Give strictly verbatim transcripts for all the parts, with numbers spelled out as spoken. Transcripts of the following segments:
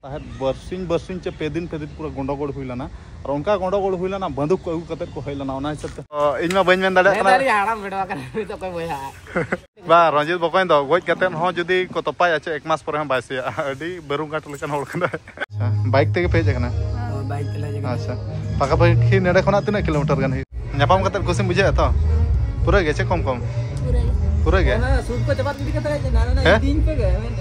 ᱛᱟᱦᱮᱸᱫ ᱵᱟᱨᱥᱤᱧ ᱵᱟᱨᱥᱤᱧ ᱪᱮ ᱯᱮ ᱫᱤᱱ ᱯᱮ ᱫᱤᱱ ᱯᱩᱨᱟᱹ ᱜᱚᱸᱰᱚᱜᱳᱲ ᱦᱩᱭ ᱞᱮᱱᱟ᱾ ᱟᱨ ᱚᱱᱠᱟ ᱜᱚᱸᱰᱚᱜᱳᱲ ᱦᱩᱭ ᱞᱮᱱᱟ, ᱵᱟᱹᱱᱫᱩᱠ ᱠᱚ ᱟᱹᱜᱩ ᱠᱟᱛᱮᱫ ᱠᱚ ᱦᱮᱡ ᱞᱮᱱᱟ᱾ ᱚᱱᱟ ᱦᱤᱥᱟᱹᱵ ᱛᱮ ᱤᱧ ᱢᱟ ᱵᱟᱹᱧ ᱢᱮᱱ ᱫᱟᱲᱮᱭᱟᱜ ᱠᱟᱱᱟ᱾ ᱦᱟᱲᱟᱢ ᱵᱮᱰᱚ ᱟᱠᱟᱱᱟ ᱱᱤᱛᱚᱜ ᱚᱠᱚᱭ ᱵᱚᱭᱦᱟ᱾ ᱵᱟ, ᱨᱚᱧᱡᱤᱛ ᱵᱚᱠᱚᱧ ᱫᱚ ᱜᱚᱡ ᱠᱟᱛᱮᱫ ᱦᱚᱸ ᱡᱩᱫᱤ ᱠᱚ ᱛᱚᱯᱟᱭᱟ ᱪᱮ, ᱮᱠ ᱢᱟᱥ ᱯᱚᱨᱮ ᱦᱚᱸ ᱵᱟᱭ ᱥᱮᱭᱟᱜᱼᱟ᱾ ᱟᱹᱰᱤ ᱵᱟᱹᱨᱩ ᱜᱷᱟᱴ ᱞᱮᱠᱟᱱ ᱦᱚᱲ ᱠᱟᱱᱟᱭ᱾ ᱟᱪᱪᱷᱟ, ᱵᱟᱭᱤᱠ ᱛᱮᱜᱮ ᱯᱮ ᱦᱮᱡ ᱟᱠᱟᱱᱟ? ᱦᱳᱭ, ᱵᱟᱭᱤᱠ ᱛᱮᱞᱮ ᱦᱮᱡ ᱟᱠᱟᱱᱟ᱾ ᱟᱪᱪᱷᱟ, ᱯᱟᱠᱟ ᱯᱟᱠᱤ ᱱᱚᱰᱮ ᱠᱷᱚᱱᱟᱜ ᱛᱤᱱᱟᱹᱜ ᱠᱤᱞᱳᱢᱤᱴᱟᱨ ᱜᱟᱱ ᱦᱩᱭᱩᱜᱼᱟ? ᱧᱟᱯᱟᱢ ᱠᱟᱛᱮᱫ ᱠᱩᱥᱤᱢ ᱵᱩᱡᱷᱟᱹᱣᱮᱫᱼᱟ ᱛᱚ? ᱯᱩᱨᱟᱹ ᱜᱮ ᱪᱮ ᱠᱚᱢ ᱠᱚᱢ? ᱯᱩᱨᱟᱹ ᱜᱮ᱾ ᱯᱩᱨᱟᱹ ᱜᱮ? ᱚᱱᱟ ᱥᱩᱨ ᱠᱚ ᱪᱟᱵᱟ ᱤᱫᱤ ᱠᱟᱛᱮ ᱦᱮᱡ ᱮᱱᱟ, ᱚᱱᱟ ᱦᱮᱸ? ᱤᱫᱤᱧ ᱯᱮ ᱜᱮ, ᱢᱮᱱ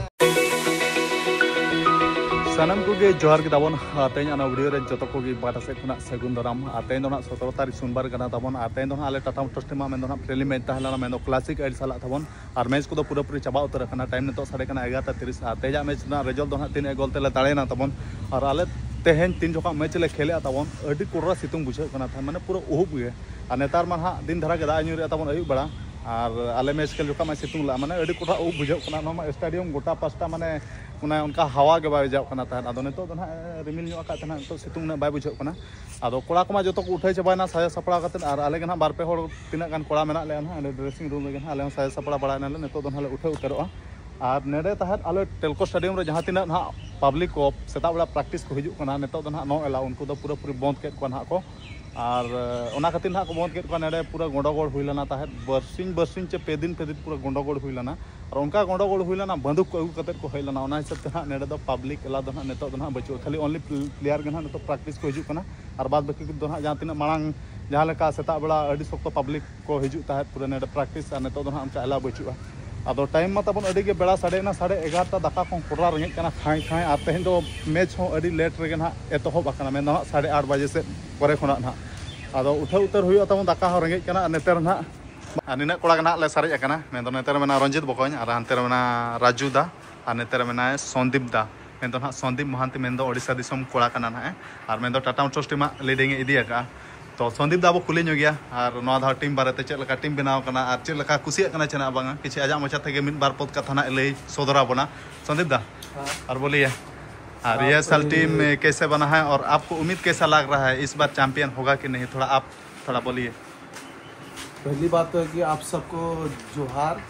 ᱥᱟᱱᱟᱢ ᱠᱚᱜᱮ ᱡᱚᱦᱟᱨ ᱜᱮ ᱛᱟᱵᱚᱱ᱾ ᱟᱨ ᱛᱮᱦᱮᱧ ᱚᱱᱟ ᱵᱷᱤᱰᱤᱭᱳ ᱨᱮ ᱡᱚᱛᱚ ᱠᱚᱜᱮ ᱯᱟᱦᱴᱟ ᱥᱮᱫ ᱠᱷᱚᱱᱟᱜ ᱥᱟᱹᱜᱩᱱ ᱫᱟᱨᱟᱢ᱾ ᱟᱨ ᱛᱮᱦᱮᱧ ᱫᱚ ᱱᱟᱦᱟᱜ ᱥᱚᱛᱨᱚ ᱛᱟᱹᱨᱤᱠᱷ ᱥᱳᱢᱵᱟᱨ ᱠᱟᱱᱟ ᱛᱟᱵᱚᱱ᱾ ᱟᱨ ᱛᱮᱦᱮᱧ ᱫᱚ ᱱᱟᱦᱟᱜ ᱟᱞᱮ ᱴᱟᱴᱟ ᱢᱳᱴᱚᱨᱥ ᱴᱤᱢᱟᱜ ᱢᱮᱱ ᱫᱚ ᱱᱟᱦᱟᱜ ᱯᱷᱨᱮᱱᱰᱞᱤ ᱢᱮᱪ ᱛᱟᱦᱮᱸ ᱞᱮᱱᱟ, ᱢᱮᱱ ᱫᱚ ᱠᱞᱟᱥᱤᱠ ᱟᱹᱰᱤ ᱥᱟᱞᱟᱜ ᱛᱟᱵᱚᱱ᱾ ᱟᱨ ᱢᱮᱪ ᱠᱚᱫᱚ ᱯᱩᱨᱟᱹᱯᱩᱨᱤ ᱪᱟᱵᱟ ᱩᱛᱟᱹᱨ ᱟᱠᱟᱱᱟ᱾ ᱴᱟᱭᱤᱢ ᱱᱤᱛᱚᱜ ᱥᱟᱰᱮ ᱠᱟᱱᱟ ᱮᱜᱟᱨᱚᱴᱟ ᱛᱤᱨᱤᱥ᱾ ᱟᱨ ᱛᱮᱦᱮᱧᱟᱜ ᱢᱮᱪ ᱨᱮᱱᱟᱜ ᱨᱮᱡᱟᱞᱴ ᱫᱚ ᱱᱟᱦᱟᱜ ᱛᱤᱱ ᱮᱠ ᱜᱳᱞ ᱛᱮᱞᱮ ᱫᱟᱲᱮᱭᱮᱱᱟ ᱛᱟᱵᱚᱱ᱾ ᱟᱨ ᱟᱞᱮ ᱛᱮᱦᱮᱧ ᱛᱤᱱ ᱡᱚᱠᱷᱚᱱ ᱢᱮᱪ ᱞᱮ ᱠᱷᱮᱞᱮᱜᱼᱟ ᱛᱟᱵᱚᱱ, ᱟᱹᱰᱤ ᱠᱚᱰᱨᱟ ᱥᱤᱛᱩᱝ ᱵᱩᱡᱷᱟᱹᱜ ᱠᱟᱱᱟ ᱛᱟᱦᱮᱸᱫ, ᱢᱟᱱᱮ ᱯᱩᱨᱟᱹ ᱩᱦᱩᱵ ᱜᱮ᱾ ᱟᱨ ᱱᱮᱛᱟᱨ ᱢᱟ ᱱᱟᱦᱟᱜ ᱫᱤᱱ ᱫᱷᱟᱨᱟ ᱜᱮ ᱫᱟᱜ ᱮ ᱧᱩᱨᱮᱜᱼᱟ ᱛᱟᱵᱚᱱ ᱟᱹᱭᱩᱵ ᱵᱮᱲᱟ᱾ ᱟᱨ ᱟᱞᱮ ᱢᱮᱪ ᱠᱷᱮᱞ ᱡᱚᱠᱷᱚᱱ ᱢᱟ ᱥᱤᱛᱩᱝ ᱞᱮᱜᱼᱟ, ᱢᱟᱱᱮ ᱟᱹᱰᱤ ᱠᱚᱰᱨᱟ ᱩᱦᱩᱵ ᱵᱩᱡᱷᱟᱹᱜ ᱠᱟᱱᱟ᱾ ᱱᱚᱣᱟ ᱢᱟ ᱥᱴᱮᱰᱤᱭᱟᱢ ᱜᱚᱴᱟ ᱯᱟᱥᱴᱟ ᱢᱟᱱᱮ ᱚᱱᱮ ᱚᱱᱠᱟ ᱦᱟᱣᱟ ᱜᱮ ᱵᱟᱭ ᱵᱟᱡᱟᱜ ᱠᱟᱱᱟ ᱛᱟᱦᱮᱸᱫ᱾ ᱟᱫᱚ ᱱᱤᱛᱚᱜ ᱫᱚ ᱱᱟᱦᱟᱜ ᱨᱤᱢᱤᱞ ᱧᱚᱜ ᱟᱠᱟᱫ ᱛᱮ ᱱᱟᱦᱟᱜ ᱱᱤᱛᱚᱜ ᱥᱤᱛᱩᱝ ᱩᱱᱟᱹᱜ ᱵᱟᱭ ᱵᱩᱡᱷᱟᱹᱜ ᱠᱟᱱᱟ᱾ ᱟᱫᱚ ᱠᱚᱲᱟ ᱠᱚᱢᱟ ᱡᱚᱛᱚ ᱠᱚ ᱩᱴᱷᱟᱹᱣ ᱪᱟᱵᱟᱭᱮᱱᱟ ᱥᱟᱡᱟᱣ ᱥᱟᱯᱲᱟᱣ ᱠᱟᱛᱮᱫ, ᱟᱨ ᱟᱞᱮ ᱜᱮ ᱱᱟᱦᱟᱜ ᱵᱟᱨ ᱯᱮ ᱦᱚᱲ ᱛᱤᱱᱟᱹᱜ ᱜᱟᱱ ᱠᱚᱲᱟ ᱢᱮᱱᱟᱜ ᱞᱮᱭᱟ ᱱᱟᱦᱟᱜ ᱚᱸᱰᱮ ᱰᱨᱮᱥᱤᱝ ᱨᱩᱢ ᱨᱮᱜᱮ ᱱᱟᱦᱟᱜ ᱟᱞᱮ ᱦᱚᱸ ᱥᱟᱡᱟᱣ ᱥᱟᱯᱲᱟᱣ ᱵᱟᱲᱟᱭᱮᱱᱟᱞᱮ᱾ ᱱᱤᱛᱚᱜ ᱫᱚ ᱱᱟᱦᱟᱜ ᱞᱮ ᱩᱴᱷᱟᱹᱣ ᱩᱛᱟᱹᱨᱚᱜᱼᱟ᱾ ᱟᱨ ᱱᱮᱰᱮ ᱛᱟᱦᱮᱸᱫ ᱟᱞᱮ ᱴᱮᱞᱠᱳ ᱥᱴᱮᱰᱤᱭᱟᱢ ᱨᱮ ᱡᱟᱦᱟᱸ ᱛᱤᱱᱟᱹᱜ ᱱᱟᱦᱟᱜ ᱯᱟᱵᱽᱞᱤᱠ ᱠᱚ ᱥᱮᱛᱟᱜ ᱵᱮᱲᱟ ᱯᱨᱮᱠᱴᱤᱥ ᱠᱚ ᱦᱤᱡᱩᱜ ᱠᱟᱱᱟ, ᱱᱤᱛᱚᱜ ᱫᱚ ᱱᱟᱦᱟᱜ ᱱᱚ ᱮᱞᱟᱣ, ᱩᱱᱠᱩ ᱫᱚ ᱯᱩᱨᱟᱹᱯᱩᱨᱤ ᱵᱚᱱᱫᱽ ᱠᱮᱫ ᱠᱚᱣᱟ ᱱᱟᱦᱟᱜ ᱠᱚ᱾ ᱟᱨ ᱚᱱᱟ ᱠᱷᱟᱹᱛᱤᱨ ᱱᱟᱦᱟᱜ ᱠᱚ ᱵᱚᱱᱫᱽ ᱠᱮᱫ ᱠᱚᱣᱟ᱾ ᱱᱮᱰᱮ ᱯᱩᱨᱟᱹ ᱜᱚᱸᱰᱚᱜᱳᱲ ᱦᱩᱭ ᱞᱮᱱᱟ ᱛᱟᱦᱮᱸᱫ, ᱵᱟᱨᱥᱤᱧ ᱵᱟᱨᱥᱤᱧ ᱪᱮ ᱯᱮ ᱫᱤᱱ ᱯᱮ ᱫᱤᱱ ᱯᱩᱨᱟᱹ ᱜᱚᱸᱰᱚᱜᱳᱲ ᱦᱩᱭ ᱞᱮᱱᱟ᱾ ᱟᱨ ᱚᱱᱠᱟ ᱜᱚᱸᱰᱚᱜᱳᱲ ᱦᱩᱭ ᱞᱮᱱᱟ, ᱵᱟᱹᱱᱫᱩᱠ ᱠᱚ ᱟᱹᱜᱩ ᱠᱟᱛᱮᱫ ᱠᱚ ᱦᱮᱡ ᱞᱮᱱᱟ᱾ ᱚᱱᱟ ᱦᱤᱥᱟᱹᱵ ᱛᱮ ᱱᱟᱦᱟᱜ ᱱᱮᱰᱮ ᱫᱚ ᱯᱟᱵᱽᱞᱤᱠ ᱮᱞᱟᱣ ᱫᱚ ᱱᱟᱦᱟᱜ ᱱᱤᱛᱚᱜ ᱫᱚ ᱱᱟᱦᱟᱜ ᱵᱟᱹᱪᱩᱜᱼᱟ᱾ ᱠᱷᱟᱹᱞᱤ ᱚᱱᱞᱤ ᱯᱞᱮᱭᱟᱨ ᱜᱮ ᱱᱟᱦᱟᱜ ᱱᱤᱛᱚᱜ ᱯᱨᱮᱠᱴᱤᱥ ᱠᱚ ᱦᱤᱡᱩᱜ ᱠᱟᱱᱟ᱾ ᱟᱨ ᱵᱟᱫᱽ ᱵᱟᱹᱠᱤ ᱫᱚ ᱱᱟᱦᱟᱜ ᱡᱟᱦᱟᱸ ᱛᱤᱱᱟᱹᱜ ᱢᱟᱲᱟᱝ ᱡᱟᱦᱟᱸ ᱞᱮᱠᱟ ᱥᱮᱛᱟᱜ ᱵᱮᱲᱟ ᱟᱹᱰᱤ ᱥᱚᱠᱛᱚ ᱯᱟᱵᱽᱞᱤᱠ ᱠᱚ ᱦᱤᱡᱩᱜ ᱛᱟᱦᱮᱸᱫ ᱯᱩᱨᱟᱹ ᱱᱮᱰᱮ ᱯᱨᱮᱠᱴᱤᱥ, ᱟᱨ ᱱᱤᱛᱚᱜ ᱫᱚ ᱱᱟᱦᱟᱜ ᱚᱱᱠᱟ ᱮᱞᱟᱣ ᱵᱟᱹᱪᱩᱜᱼᱟ᱾ ᱟᱫᱚ ᱴᱟᱭᱤᱢ ᱢᱟ ᱛᱟᱵᱚᱱ ᱟᱹᱰᱤ ᱜᱮ ᱵᱮᱲᱟ ᱥᱟᱰᱮᱭᱮᱱᱟ, ᱥᱟᱲᱮ ᱮᱜᱟᱨᱚᱴᱟ, ᱫᱟᱠᱟ ᱠᱚᱦᱚᱸ ᱠᱚᱰᱨᱟ ᱨᱮᱸᱜᱮᱡ ᱠᱟᱱᱟ ᱠᱷᱟᱸᱭ ᱠᱷᱟᱸᱭ᱾ ᱟᱨ ᱛᱮᱦᱮᱧ ᱫᱚ ᱢᱮᱪ ᱦᱚᱸ ᱟᱹᱰᱤ ᱞᱮᱴ ᱨᱮᱜᱮ ᱱᱟᱦᱟᱜ ᱮᱛᱚᱦᱚᱵ ᱟᱠᱟᱱᱟ, ᱢᱮᱱᱫᱚ ᱱᱟᱦᱟᱜ ᱥᱟᱲᱮ ᱟᱴ ᱵᱟᱡᱮ ᱥᱮᱫ ᱯᱚᱨᱮ ᱠᱷᱚᱱᱟᱜ ᱱᱟᱦᱟᱜ᱾ ᱟᱫᱚ ᱩᱴᱷᱟᱹᱣ ᱩᱛᱟᱹᱨ ᱦᱩᱭᱩᱜᱼᱟ ᱛᱟᱵᱚᱱ, ᱫᱟᱠᱟ ᱦᱚᱸ ᱨᱮᱸᱜᱮᱡ ᱠᱟᱱᱟ᱾ ᱟᱨ ᱱᱮᱛᱟᱨ ᱱᱟᱦᱟᱜ ᱟᱨ ᱱᱤᱱᱟᱹᱜ ᱠᱚᱲᱟ ᱜᱮ ᱱᱟᱦᱟᱜ ᱞᱮ ᱥᱟᱨᱮᱡ ᱟᱠᱟᱱᱟ, ᱢᱮᱱᱫᱚ ᱱᱮᱛᱟᱨ ᱢᱮᱱᱟᱭᱟ ᱨᱚᱧᱡᱤᱛ ᱵᱚᱠᱚᱧ, ᱟᱨ ᱦᱟᱱᱛᱮ ᱨᱮ ᱢᱮᱱᱟᱭᱟ ᱨᱟᱡᱩ ᱫᱟ, ᱟᱨ ᱱᱮᱛᱟᱨ ᱢᱮᱱᱟᱭᱟ ᱥᱚᱱᱫᱤᱯ ᱫᱟ᱾ ᱢᱮᱱᱫᱚ ᱱᱟᱦᱟᱜ ᱥᱚᱱᱫᱤᱯ ᱢᱚᱦᱟᱱᱛᱤ, ᱢᱮᱱᱫᱚ ᱳᱰᱤᱥᱟ ᱫᱤᱥᱚᱢ ᱠᱚᱲᱟ ᱠᱟᱱᱟ ᱱᱟᱦᱟᱜ, ᱟᱨ ᱢᱮᱱᱫᱚ ᱴᱟᱴᱟ ᱢᱳᱴᱚᱨᱥ ᱴᱤᱢᱟᱜ ᱞᱤᱰᱤᱝ ᱮ ᱤᱫᱤ ᱟᱠᱟᱫᱼᱟ᱾ ᱛᱚ ᱥᱚᱱᱫᱤᱯ ᱫᱟ ᱟᱵᱚ ᱠᱩᱞᱤ ᱧᱚᱜᱮᱭᱟ, ᱟᱨ ᱱᱚᱣᱟ ᱫᱷᱟᱣ ᱴᱤᱢ ᱵᱟᱨᱮᱛᱮ ᱪᱮᱫ ᱞᱮᱠᱟ ᱴᱤᱢ ᱵᱮᱱᱟᱣ ᱟᱠᱟᱱᱟ, ᱟᱨ ᱪᱮᱫ ᱞᱮᱠᱟ ᱠᱩᱥᱤᱭᱟᱜ ᱠᱟᱱᱟ ᱪᱮ ᱱᱟᱜ ᱵᱟᱝᱟ, ᱠᱤᱪᱷᱩ ᱟᱡᱟᱜ ᱢᱚᱪᱟ ᱛᱮᱜᱮ ᱢᱤᱫ ᱵᱟᱨ ᱯᱚᱫ ᱠᱟᱛᱷᱟ ᱱᱟᱜ ᱞᱟᱹᱭ ᱥᱚᱫᱚᱨ ᱟᱵᱚᱱᱟ᱾ ᱥᱚᱱᱫᱤᱯ ᱫᱟ, ᱦᱮᱸ᱾ ᱟᱨ ᱵᱚᱞᱤᱭᱮ, ᱟᱨ ᱦᱮᱸ, ᱤᱭᱟᱹ ᱥᱟᱞ ᱵᱚᱞᱤᱭᱮ᱾ ᱴᱤᱢ ᱠᱮᱥᱮ ᱵᱟᱱᱟ ᱦᱟᱭ ᱟᱨ ᱟᱯᱠᱳ ᱩᱢᱤᱫ ᱠᱮᱥᱟ ᱞᱟᱜ ᱨᱟᱦᱟ ᱦᱟᱭ ᱤᱥ ᱵᱟᱨ ᱪᱟᱢᱯᱤᱭᱟᱱ ᱦᱳᱜᱟ ᱠᱤ ᱱᱟᱦᱤ, ᱛᱷᱚᱲᱟ ᱟᱯ ᱛᱷᱚᱲᱟ ᱵᱚᱞᱤᱭᱮ᱾ पहली बात तो है कि आप सबको जोहार।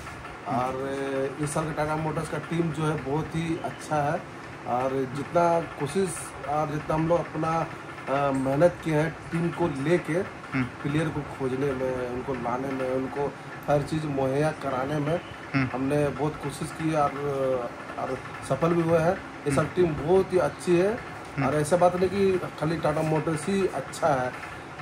और इस साल का टाटा मोटर्स का टीम जो है बहुत ही अच्छा है। और जितना कोशिश और जितना हम लोग अपना अ, मेहनत किए हैं टीम को लेके, प्लेयर को खोजने में, उनको लाने में, उनको हर चीज़ मुहैया कराने में हमने बहुत कोशिश की और, और सफल भी हुए हैं। ये सब टीम बहुत ही अच्छी है। और ऐसा बात नहीं कि खाली टाटा मोटर्स ही अच्छा है।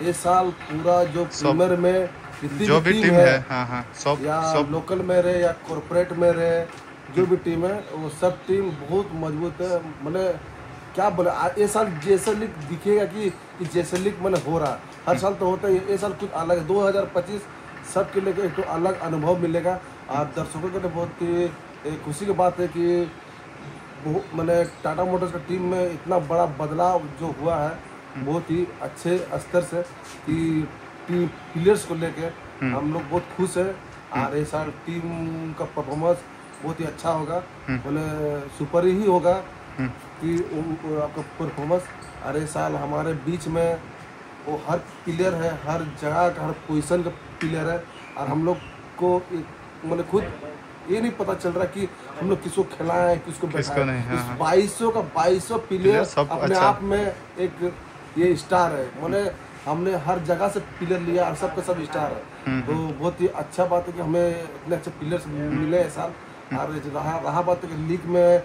ये साल पूरा जो सब- प्रीमियर में जितनी जो भी भी टीम टीम है, है, हाँ हाँ, सब या सब लोकल में रहे या कॉरपोरेट में रहे, जो भी टीम है, वो सब टीम बहुत मजबूत है। मैंने क्या बोले, आ- ये साल जैसे लीग दिखेगा कि, कि जैसे लीग मैंने हो रहा है। हर साल तो होता ही है, ये साल कुछ अलग है। दो हज़ार पच्चीस सबके लिए एक तो अलग अनुभव मिलेगा। और दर्शकों के लिए बहुत ही एक खुशी की बात है कि बहुत, मैंने टाटा मोटर्स का टीम में इतना बड़ा बदलाव जो हुआ है, बहुत ही अच्छे स्तर से कि टीम प्लेयर्स को लेके हम लोग बहुत खुश है। और ये साल टीम का परफॉर्मेंस बहुत ही अच्छा होगा, बोले सुपर ही होगा कि उन, आपका परफॉर्मेंस। और ये साल हमारे बीच में वो हर प्लेयर है, हर जगह का, हर पोजीशन का प्लेयर है। और हम लोग को एक, मैंने खुद ये नहीं पता चल रहा कि हम लोग किसको खिलाएं, किसको किसको बैठाएं। नहीं, हाँ, इस हाँ। बाईसों का बाईसों प्लेयर प्लेयर सब अपने अच्छा। आप में एक ये स्टार है। मैंने हमने हर जगह से प्लेयर लिया और सबका सब स्टार है। तो बहुत ही अच्छा बात है कि हमें इतने अच्छे प्लेयर्स मिले हैं साल। और रहा रहा बात है कि लीग में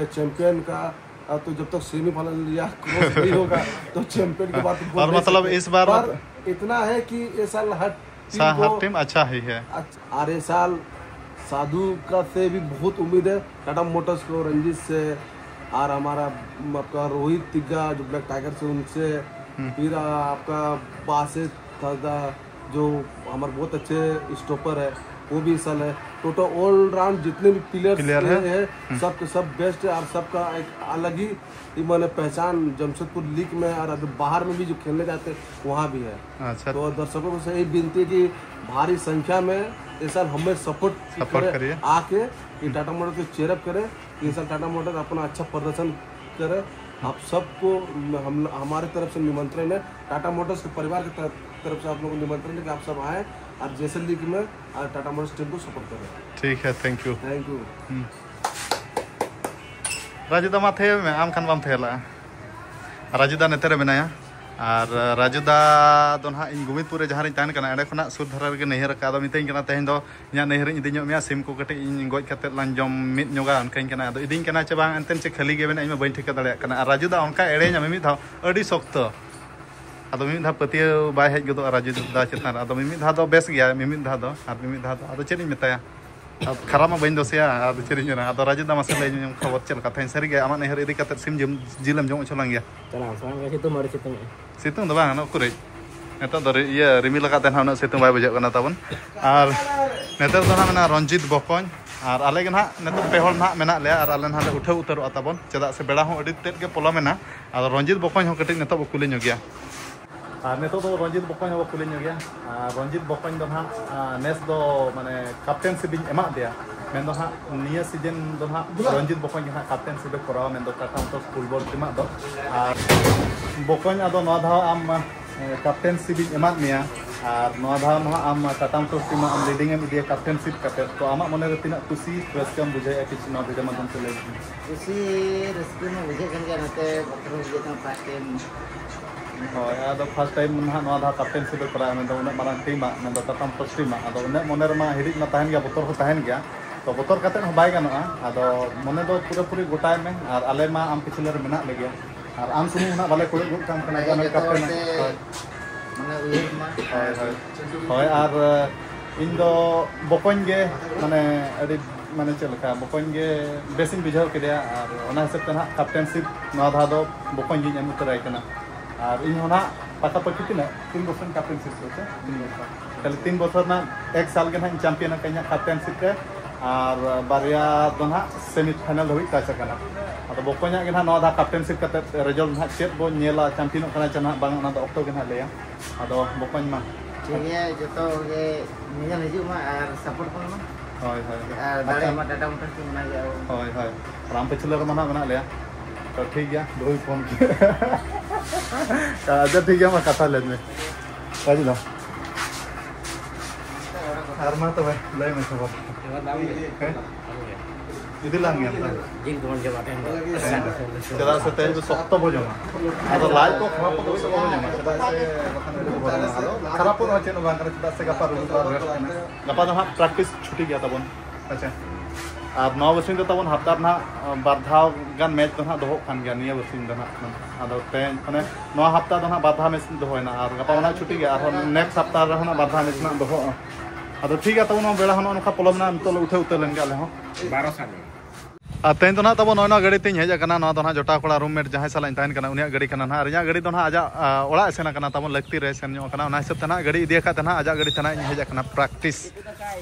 चैंपियन का, आ, तो जब तक सेमीफाइनल या क्रॉस नहीं होगा तो चैंपियन की बात तो बोल और नहीं मतलब सकते। इस बार पर इतना है कि ये साल हर टीम सा- को हर टीम अच्छा ही है। अच्छा, और ये साल साधु का से भी बहुत उम्मीद है, टाटा मोटर्स को, रंजीत से, और हमारा आपका रोहित तिग्गा जो ब्लैक टाइगर से, उनसे, फिर आपका बासित थर्दा जो हमारे बहुत अच्छे स्टॉपर है, वो भी इस साल है। टोटल ऑलराउंड जितने भी प्लेयर्स प्लेयर है। हैं, सबके सब बेस्ट है और सबका एक अलग ही, ये मैंने पहचान जमशेदपुर लीग में और अगर बाहर में भी जो खेलने जाते हैं वहाँ भी है। अच्छा। तो दर्शकों से यही विनती है कि भारी संख्या में इस साल हमें सपोर्ट सपोर्ट करिए। आके ये टाटा मोटर्स को चेयरअप करें, ये साल टाटा मोटर्स अपना अच्छा प्रदर्शन करे। आप सबको हम हमारे तरफ से निमंत्रण है, टाटा मोटर्स के परिवार की तरफ तरफ से आप लोगों को निमंत्रण है कि आप सब आएँ और जैसे लीग में टाटा मोटर्स टीम को सपोर्ट करें। ठीक है, thank you. Thank you. Raju ᱫᱟ, ᱢᱟ ᱛᱷᱟᱭᱚ ᱢᱮ, ᱟᱢ ᱠᱷᱟᱱ ᱵᱟᱢ ᱛᱷᱟᱭᱚ ᱞᱟᱜᱼᱟ᱾ ᱨᱟᱡᱩ ᱫᱟ ᱱᱮᱛᱮ ᱨᱮ ᱢᱮᱱᱟᱭᱟ᱾ ᱟᱨ ᱨᱟᱡᱩ ᱫᱟ ᱫᱚ ᱱᱟᱦᱟᱜ ᱤᱧ ᱜᱳᱵᱤᱱᱫᱯᱩᱨ ᱨᱮ ᱡᱟᱦᱟᱸ ᱨᱤᱧ ᱛᱟᱦᱮᱱ ᱠᱟᱱᱟ, ᱮᱸᱰᱮ ᱠᱷᱚᱱᱟᱜ ᱥᱩᱨ ᱫᱷᱟᱨᱟ ᱨᱮᱜᱮ ᱱᱟᱹᱭᱦᱟᱹᱨ ᱟᱠᱟᱫ᱾ ᱟᱫᱚ ᱢᱤᱛᱟᱹᱧ ᱠᱟᱱᱟ, "ᱛᱮᱦᱮᱧ ᱫᱚ ᱤᱧᱟᱹᱜ ᱱᱟᱹᱭᱦᱟᱹᱨ ᱤᱧ ᱤᱫᱤ ᱧᱚᱜ ᱢᱮᱭᱟ, ᱥᱤᱢ ᱠᱚ ᱠᱟᱹᱴᱤᱡ ᱤᱧ ᱜᱚᱡ ᱠᱟᱛᱮᱫ ᱞᱟᱝ ᱡᱚᱢ ᱢᱤᱫ ᱧᱚᱜᱟ", ᱚᱱᱠᱟᱧ ᱠᱟᱱᱟ᱾ ᱟᱫᱚ ᱤᱫᱤᱧ ᱠᱟᱱᱟ ᱪᱮ ᱵᱟᱝ ᱮᱱᱛᱮᱫ ᱪᱮ ᱠᱷᱟᱹᱞᱤ ᱜᱮ ᱢᱮᱱᱟᱜ, ᱤᱧ ᱢᱟ ᱵᱟᱹᱧ ᱴᱷᱤᱠᱟᱹ ᱫᱟᱲᱮᱭᱟᱜ ᱠᱟᱱᱟ᱾ ᱟᱨ ᱨᱟᱡᱩ ᱫᱟ ᱚᱱᱠᱟ ᱮᱲᱮᱧᱟ ᱢᱤᱢᱤᱫ ᱫᱷᱟᱣ, ᱟᱹᱰᱤ ᱥᱚᱠᱛᱚ᱾ ᱟᱫᱚ ᱢᱤᱢᱤᱫ ᱫᱷᱟᱣ ᱯᱟᱹᱛᱭᱟᱹᱣ ᱵᱟᱭ ᱦᱮᱡ ᱜᱚᱫᱚᱜᱼᱟ ᱨᱟᱡᱩ ᱫᱟ ᱪᱮᱛᱟᱱ ᱨᱮ᱾ ᱟᱫᱚ ᱢᱤᱢᱤᱫ ᱫᱷᱟᱣ ᱫᱚ ᱵᱮᱥ ᱜᱮᱭᱟ, ᱢᱤᱢᱤᱫ ᱫᱷᱟᱣ ᱫᱚ, ᱟᱨ ᱢᱤᱢᱤᱫ ᱫᱷᱟᱣ ᱫᱚ ᱟᱫᱚ ᱪᱮᱫ ᱤᱧ ᱢᱮᱛᱟᱭᱟ? ᱟᱫᱚ ᱠᱷᱟᱨᱟᱯ ᱢᱟ ᱵᱟᱹᱧ ᱫᱳᱥᱮᱭᱟ, ᱟᱫᱚ ᱪᱮᱫ ᱤᱧ ᱢᱮᱱᱟ? ᱟᱫᱚ ᱨᱟᱡᱩ ᱫᱟ, ᱢᱟᱥᱮ ᱞᱟᱹᱭ ᱧᱚᱜ ᱠᱷᱚᱵᱚᱨ ᱪᱮᱫ ᱞᱮᱠᱟ? ᱛᱮᱦᱮᱧ ᱥᱟᱹᱨᱤ ᱜᱮ ᱟᱢᱟᱜ ᱱᱟᱹᱭᱦᱟᱹᱨ ᱤᱫᱤ ᱠᱟᱛᱮᱫ ᱥᱤᱢ ᱡᱤᱞ, ᱡᱤᱞᱮᱢ ᱡᱚᱢ ᱦᱚᱪᱚ ᱞᱟᱝ ᱜᱮᱭᱟ? ᱪᱟᱞᱟᱜ ᱟᱢ ᱥᱮ ᱵᱟᱝ? ᱥᱤᱛᱩᱝ ᱢᱟ ᱟᱹᱰᱤ ᱥᱤᱛᱩᱝ ᱮᱜᱼᱟ᱾ ᱥᱤᱛᱩᱝ ᱫᱚ ᱵᱟᱝ, ᱩᱱᱟᱹᱜ ᱩᱠᱩᱨᱤᱡ᱾ ᱱᱤᱛᱚᱜ ᱫᱚ ᱨᱤ-, ᱤᱭᱟᱹ, ᱨᱤᱢᱤᱞ ᱟᱠᱟᱫ ᱛᱮ ᱱᱟᱦᱟᱜ ᱩᱱᱟᱹᱜ ᱥᱤᱛᱩᱝ ᱵᱟᱭ ᱵᱩᱡᱷᱟᱹᱜ ᱠᱟᱱᱟ ᱛᱟᱵᱚᱱ᱾ ᱟᱨ ᱱᱮᱛᱟᱨ ᱫᱚ ᱱᱟᱦᱟᱜ ᱢᱮᱱᱟᱜᱼᱟ ᱨᱚᱧᱡᱤᱛ ᱵᱚᱠᱚᱧ, ᱟᱨ ᱟᱞᱮ ᱜᱮ ᱱᱟᱦᱟᱜ ᱱᱤᱛᱚᱜ ᱯᱮ ᱦᱚᱲ ᱱᱟᱦᱟᱜ ᱢᱮᱱᱟᱜ ᱞᱮᱭᱟ, ᱟᱨ ᱟᱞᱮ ᱱᱟᱦᱟᱜ ᱞᱮ ᱩᱴᱷᱟᱹᱣ ᱩᱛᱟᱹᱨᱚᱜᱼᱟ ᱛᱟᱵᱚᱱ, ᱪᱮᱫᱟᱜ ᱥᱮ ᱵᱮᱲᱟ ᱦᱚᱸ ᱟᱹᱰᱤ ᱛᱮᱫ ᱜᱮ ᱯᱚᱞᱚᱢ ᱮᱱᱟ᱾ ᱟᱫᱚ ᱨᱚᱧᱡᱤᱛ ᱵᱚᱠᱚᱧ ᱦᱚᱸ ᱠᱟᱹᱴᱤᱡ ᱱᱤᱛᱚᱜ ᱵᱚ ᱠᱩᱞᱤ ᱧᱚᱜᱮᱭᱟ᱾ ᱟᱨ ᱱᱤᱛᱚᱜ ᱫᱚ ᱨᱚᱧᱡᱤᱛ ᱵᱚᱠᱚᱧ ᱦᱚᱸᱵᱚ ᱠᱩᱞᱤ ᱧᱚᱜᱮᱭᱟ᱾ ᱟᱨ ᱨᱚᱧᱡᱤᱛ ᱵᱚᱠᱚᱧ ᱫᱚ ᱱᱟᱦᱟᱜ, ᱟᱨ ᱱᱮᱥ ᱫᱚ ᱢᱟᱱᱮ ᱠᱮᱯᱴᱮᱱᱥᱤᱯ ᱤᱧ ᱮᱢᱟᱫ ᱫᱮᱭᱟ, ᱢᱮᱱᱫᱚ ᱱᱟᱦᱟᱜ ᱱᱤᱭᱟᱹ ᱥᱤᱡᱤᱱ ᱫᱚ ᱱᱟᱦᱟᱜ ᱨᱚᱧᱡᱤᱛ ᱵᱚᱠᱚᱧ ᱜᱮ ᱱᱟᱦᱟᱜ ᱠᱮᱯᱴᱮᱱᱥᱤᱯ ᱮ ᱠᱚᱨᱟᱣᱟ, ᱢᱮᱱᱫᱚ ᱴᱟᱴᱟ ᱢᱳᱴᱚᱨᱥ ᱯᱷᱩᱴᱵᱚᱞ ᱴᱤᱢᱟᱜ ᱫᱚ᱾ ᱟᱨ ᱵᱚᱠᱚᱧ, ᱟᱫᱚ ᱱᱚᱣᱟ ᱫᱷᱟᱣ ᱟᱢ, ᱮ, ᱠᱮᱯᱴᱮᱱᱥᱤᱯ ᱤᱧ ᱮᱢᱟᱫ ᱢᱮᱭᱟ, ᱟᱨ ᱱᱚᱣᱟ ᱫᱷᱟᱣ ᱱᱟᱦᱟᱜ ᱟᱢ ᱴᱟᱴᱟ ᱢᱳᱴᱚᱨᱥ ᱴᱤᱢᱟᱜ ᱟᱢ ᱞᱤᱰᱤᱝ ᱮᱢ ᱤᱫᱤᱭᱟ ᱠᱮᱯᱴᱮᱱᱥᱤᱯ ᱠᱟᱛᱮ, ᱛᱚ ᱟᱢᱟᱜ ᱢᱚᱱᱮᱨᱮ ᱛᱤᱱᱟᱹᱜ ᱠᱩᱥᱤ ᱨᱟᱹᱥᱠᱟᱹᱢ ᱵᱩᱡᱷᱟᱹᱣᱮᱫᱼᱟ, ᱠᱤᱪᱷᱩ ᱱᱚᱣᱟ ᱵᱷᱤᱰᱤᱭᱳ ᱢᱟᱫᱽᱫᱷᱚᱢ ᱛᱮ ᱞᱟᱹᱭ ᱢᱮ᱾ ᱠᱩᱥᱤ ᱨᱟᱹᱥᱠᱟᱹ ᱢᱟ ᱵᱩᱡᱷᱟᱹᱜ ᱠᱟᱱ ᱜᱮᱭᱟ, ᱱᱚᱛᱮ ᱵᱚᱛᱚᱨ ᱦᱚᱸ ᱵᱩᱡᱷᱟᱹᱜ ᱠᱟᱱᱟ, ᱯᱷᱟᱥᱴ ᱴᱟᱭᱤᱢ᱾ ᱦᱳᱭ, ᱟᱫᱚ ᱯᱷᱟᱥᱴ ᱴᱟᱭᱤᱢ ᱱᱟᱦᱟᱜ ᱱᱚᱣᱟ ᱫᱷᱟᱣ ᱠᱮᱯᱴᱮᱱᱥᱤᱯ ᱮ ᱠᱚᱨᱟᱣᱟ, ᱢᱮᱱᱫᱚ ᱩᱱᱟᱹᱜ ᱢᱟᱨᱟᱝ ᱴᱤᱢᱟᱜ, ᱢᱮᱱᱫᱚ ᱴᱟᱴᱟ ᱢᱳᱴᱚᱨᱥ ᱴᱤᱢᱟᱜ, ᱟᱫᱚ ᱩᱱᱟᱹᱜ ᱢᱚᱱᱮ ᱨᱮᱢᱟ ᱦᱤᱲᱤᱡ ᱢᱟ ᱛᱟᱦᱮᱱ ᱜᱮᱭᱟ, ᱵᱚᱛᱚᱨ ᱦᱚᱸ ᱛᱟᱦᱮᱱ ᱜᱮᱭᱟ᱾ ᱛᱚ ᱵᱚᱛᱚᱨ ᱠᱟᱛᱮᱫ ᱦᱚᱸ ᱵᱟᱭ ᱜᱟᱱᱚᱜᱼᱟ, ᱟᱫᱚ ᱢᱚᱱᱮ ᱫᱚ ᱯᱩᱨᱟᱹᱯᱩᱨᱤ ᱜᱚᱴᱟᱭ ᱢᱮ, ᱟᱨ ᱟᱞᱮ ᱢᱟ ᱟᱢ ᱯᱤᱪᱷᱞᱟᱹ ᱨᱮ ᱢᱮᱱᱟᱜ ᱞᱮᱜᱮᱭᱟ, ᱟᱨ ᱟᱢ ᱥᱩᱢᱩᱝ ᱦᱚᱸ ᱱᱟᱦᱟᱜ ᱵᱟᱞᱮ ᱠᱚᱭᱚᱜ ᱜᱚᱫ ᱠᱟᱢ ᱠᱟᱱᱟ ᱡᱮ ᱟᱢᱮᱢ ᱡᱚᱛᱚ ᱠᱮᱯᱴᱮᱱᱟ᱾ ᱦᱚᱲᱛᱮ ᱦᱳᱭ᱾ ᱢᱟᱱᱮ ᱩᱭᱦᱟᱹᱨ ᱢᱟ᱾ ᱦᱳᱭ, ᱦᱳᱭ᱾ ᱦᱳᱭ, ᱟᱨ ᱤᱧ ᱫᱚ ᱵᱚᱠᱚᱧ ᱜᱮ, ᱢᱟᱱᱮ ᱟᱹᱰᱤ, ᱢᱟᱱᱮ ᱪᱮᱫ ᱞᱮᱠᱟ, ᱵᱚᱠᱚᱧ ᱜᱮ ᱵᱮᱥᱤᱧ ᱵᱩᱡᱷᱟᱹᱣ ᱠᱮᱫᱮᱭᱟ, ᱟᱨ ᱚᱱᱟ ᱦᱤᱥᱟᱹᱵ ᱛᱮ ᱱᱟᱦᱟᱜ ᱠᱮᱯᱴᱮᱱᱥᱤᱯ ᱱᱚᱣᱟ ᱫᱷᱟᱣ ᱫᱚ ᱵᱚᱠᱚᱧ ᱜᱤᱧ ᱮᱢ ᱩᱛᱟᱹᱨᱟᱭ ᱠᱟᱱᱟ᱾ ᱟᱨ ᱤᱧ ᱦᱚᱸ ᱱᱟᱦᱟᱜ ᱯᱟᱠᱟ ᱯᱟᱠᱤ ᱛᱤᱱᱟᱹᱜ, ᱛᱤᱱ ᱵᱚᱪᱷᱚᱨ ᱠᱮᱯᱴᱮᱱᱥᱤᱯ ᱦᱚᱪᱚ? ᱛᱤᱱ ᱵᱚᱪᱷᱚᱨ᱾ ᱛᱟᱦᱞᱮ ᱛᱤᱱ ᱵᱚᱪᱷᱚᱨ ᱨᱮᱱᱟᱜ ᱮᱠ ᱥᱟᱞ ᱜᱮ ᱱᱟᱦᱟᱜ ᱤᱧ ᱪᱟᱢᱯᱤᱭᱟᱱ ᱟᱠᱟᱫ ᱤᱧᱟᱹᱜ ᱠᱮᱯᱴᱮᱱᱥᱤᱯ ᱨᱮ, ᱟᱨ ᱵᱟᱨᱭᱟ ᱫᱚ ᱱᱟᱦᱟᱜ ᱥᱮᱢᱤ ᱯᱷᱟᱭᱱᱟᱞ ᱫᱷᱟᱹᱵᱤᱡ ᱴᱟᱪ ᱟᱠᱟᱱᱟ᱾ ᱟᱫᱚ ᱵᱚᱠᱚᱧᱟᱜ ᱜᱮ ᱱᱟᱦᱟᱜ ᱱᱚᱣᱟ ᱫᱷᱟᱣ ᱠᱮᱯᱴᱮᱱᱥᱤᱯ ᱠᱟᱛᱮ ᱨᱮᱡᱟᱞᱴ ᱱᱟᱦᱟᱜ ᱪᱮᱫ ᱵᱚᱱ ᱧᱮᱞᱟ, ᱪᱟᱢᱯᱤᱭᱟᱱᱚᱜ ᱠᱟᱱᱟ ᱪᱮ ᱱᱟᱦᱟᱜ ᱵᱟᱝ, ᱚᱱᱟ ᱫᱚ ᱚᱠᱛᱚ ᱜᱮ ᱱᱟᱦᱟᱜ ᱞᱟᱹᱭᱟ᱾ ᱟᱫᱚ ᱵᱚᱠᱚᱧ ᱢᱟ᱾ ᱴᱷᱤᱠ ᱜᱮᱭᱟ, ᱡᱚᱛᱚ ᱜᱮ ᱧᱮᱧᱮᱞ ᱦᱤᱡᱩᱜ ᱢᱟ ᱟᱨ ᱥᱟᱯᱳᱨᱴ ᱠᱚᱢᱟ᱾ ᱦᱳᱭ, ᱦᱳᱭ᱾ ᱟᱨ ᱟᱪᱪᱷᱟ᱾ ᱫᱟᱲᱮᱭᱟᱜ ᱢᱟ ᱴᱟᱴᱟ ᱢᱳᱴᱚᱨᱥ ᱠᱚ ᱢᱮᱱᱟᱜ ᱜᱮᱭᱟ ᱟᱵᱚ᱾ ᱦᱳᱭ, ᱦᱳᱭ᱾ ᱨᱟᱢ ᱯᱟᱹᱪᱷᱞᱟᱹ ᱨᱮᱢᱟ ᱱᱟᱦᱟᱜ ᱢᱮᱱᱟᱜ ᱞᱮᱭᱟ᱾ ᱛᱚ ᱴᱷᱤᱠ ᱜᱮᱭᱟ, ᱫᱚᱦᱚᱭ ᱯᱷᱳᱱ᱾ ᱟᱪᱪᱷᱟ, ᱴᱷᱤᱠ ᱜᱮᱭᱟ, ᱢᱟ ᱠᱟᱛᱷᱟ ᱞᱟᱹᱭ ᱢᱮ᱾ ᱨᱟᱡᱩ ᱫᱟ᱾ ᱟᱨ ᱢᱟ ᱛᱚᱵᱮ, ᱞᱟᱹᱭ ᱢᱮ ᱠᱷᱚᱵᱚᱨ᱾ ᱦᱮᱸ? ᱤᱫᱤ ᱞᱟᱝ ᱧᱮᱞ ᱫᱟ᱾ ᱡᱤᱞ ᱫᱚᱵᱚᱱ ᱡᱚᱢᱟ ᱛᱮᱦᱮᱧ ᱫᱚ᱾ ᱦᱮᱸ, ᱪᱮᱫᱟᱜ ᱥᱮ ᱛᱮᱦᱮᱧ ᱫᱚ ᱥᱚᱠᱛᱚ ᱵᱚ ᱡᱚᱢᱟ᱾ ᱟᱫᱚ ᱞᱟᱡ ᱠᱚ ᱠᱷᱟᱨᱟᱯ ᱠᱚᱫᱚ ᱥᱮ ᱵᱟᱵᱚ ᱡᱚᱢᱟ, ᱪᱮᱫᱟᱜ ᱥᱮ ᱵᱟᱠᱷᱟᱱ ᱟᱹᱰᱤ ᱵᱚᱛᱚᱨ ᱢᱮᱱᱟᱜᱼᱟ᱾ ᱟᱫᱚ ᱠᱷᱟᱨᱟᱯᱚᱜ ᱨᱮᱦᱚᱸ ᱪᱮᱫ ᱦᱚᱸ ᱵᱟᱝ ᱠᱟᱱᱟ, ᱪᱮᱫᱟᱜ ᱥᱮ ᱜᱟᱯᱟ ᱨᱚᱵᱤᱵᱟᱨ ᱨᱮᱥᱴ ᱠᱟᱱᱟ᱾ ᱜᱟᱯᱟ ᱫᱚ ᱦᱟᱸᱜ ᱯᱨᱮᱠᱴᱤᱥ ᱪᱷᱩᱴᱤ ᱜᱮᱭᱟ ᱛᱟᱵᱚᱱ᱾ ᱟᱪᱪᱷᱟ᱾ ᱟᱨ ᱱᱚᱣᱟ ᱵᱟᱨᱥᱤᱧ ᱫᱚ ᱛᱟᱵᱚᱱ ᱦᱟᱯᱛᱟ ᱨᱮᱱᱟᱜ ᱵᱟᱨ ᱫᱷᱟᱣ ᱜᱟᱱ ᱢᱮᱪ ᱫᱚ ᱦᱟᱸᱜ ᱫᱚᱦᱚᱜ ᱠᱟᱱ ᱜᱮᱭᱟ ᱱᱤᱭᱟᱹ ᱵᱟᱨᱥᱤᱧ ᱫᱚ ᱦᱟᱸᱜ᱾ ᱟᱫᱚ ᱛᱮᱦᱮᱧ ᱢᱟᱱᱮ ᱱᱚᱣᱟ ᱦᱟᱯᱛᱟ ᱫᱚ ᱦᱟᱸᱜ ᱵᱟᱨ ᱫᱷᱟᱣ ᱢᱮᱪ ᱫᱚᱦᱚᱭᱮᱱᱟ, ᱟᱨ ᱜᱟᱯᱟ ᱢᱟ ᱦᱟᱸᱜ ᱪᱷᱩᱴᱤ ᱜᱮᱭᱟ, ᱟᱨᱦᱚᱸ ᱱᱮᱠᱥᱴ ᱦᱟᱯᱛᱟ ᱨᱮ ᱦᱟᱸᱜ ᱵᱟᱨ ᱫᱷᱟᱣ ᱢᱮᱪ ᱦᱟᱸᱜ ᱫᱚᱦᱚᱜᱼᱟ᱾ ᱟᱫᱚ ᱴᱷᱤᱠ ᱜᱮᱭᱟ ᱛᱟᱵᱚᱱ, ᱱᱚᱣᱟ ᱵᱮᱲᱟ ᱦᱚᱸ ᱱᱚᱜᱼᱚ ᱱᱚᱝᱠᱟ ᱯᱚᱞᱚᱢ ᱮᱱᱟ, ᱱᱤᱛᱚᱜ ᱞᱮ ᱩᱴᱷᱟᱹᱣ ᱩᱛᱟᱹᱨ ᱞᱮᱱ ᱜᱮ ᱟᱞᱮ ᱦᱚᱸ᱾ ᱵᱟᱨᱚ ᱥᱟᱞᱮ᱾ ᱟᱨ ᱛᱮᱦᱮᱧ ᱫᱚ ᱱᱟᱦᱟᱜ ᱛᱟᱵᱚᱱ ᱱᱚᱜᱼᱚᱭ ᱱᱚᱣᱟ ᱜᱟᱹᱰᱤ ᱛᱮᱧ ᱦᱮᱡ ᱟᱠᱟᱱᱟ᱾ ᱱᱚᱣᱟ ᱫᱚ ᱱᱟᱦᱟᱜ ᱡᱚᱴᱟᱣ ᱠᱚᱲᱟ ᱨᱩᱢᱢᱮᱴ ᱡᱟᱦᱟᱸᱭ ᱥᱟᱞᱟᱜ ᱤᱧ ᱛᱟᱦᱮᱱ ᱠᱟᱱᱟ, ᱩᱱᱤᱭᱟᱜ ᱜᱟᱹᱰᱤ ᱠᱟᱱᱟ ᱱᱟᱦᱟᱜ᱾ ᱟᱨ ᱤᱧᱟᱹᱜ ᱜᱟᱹᱰᱤ ᱫᱚ ᱱᱟᱦᱟᱜ ᱟᱡᱟᱜ, ᱟ, ᱚᱲᱟᱜ ᱮ ᱥᱮᱱ ᱟᱠᱟᱱᱟ ᱛᱟᱵᱚᱱ, ᱞᱟᱹᱠᱛᱤ ᱨᱮ ᱥᱮᱱ ᱧᱚᱜ ᱟᱠᱟᱱᱟ᱾ ᱚᱱᱟ ᱦᱤᱥᱟᱹᱵ ᱛᱮ ᱱᱟᱦᱟᱜ ᱜᱟᱹᱰᱤ ᱤᱫᱤ ᱟᱠᱟᱫ ᱛᱮ ᱱᱟᱦᱟᱜ ᱟᱡᱟᱜ ᱜᱟᱹᱰᱤ ᱛᱮ ᱱᱟᱦᱟᱜ ᱤᱧ ᱦᱮᱡ ᱟᱠᱟᱱᱟ ᱯᱨᱮᱠᱴᱤᱥ᱾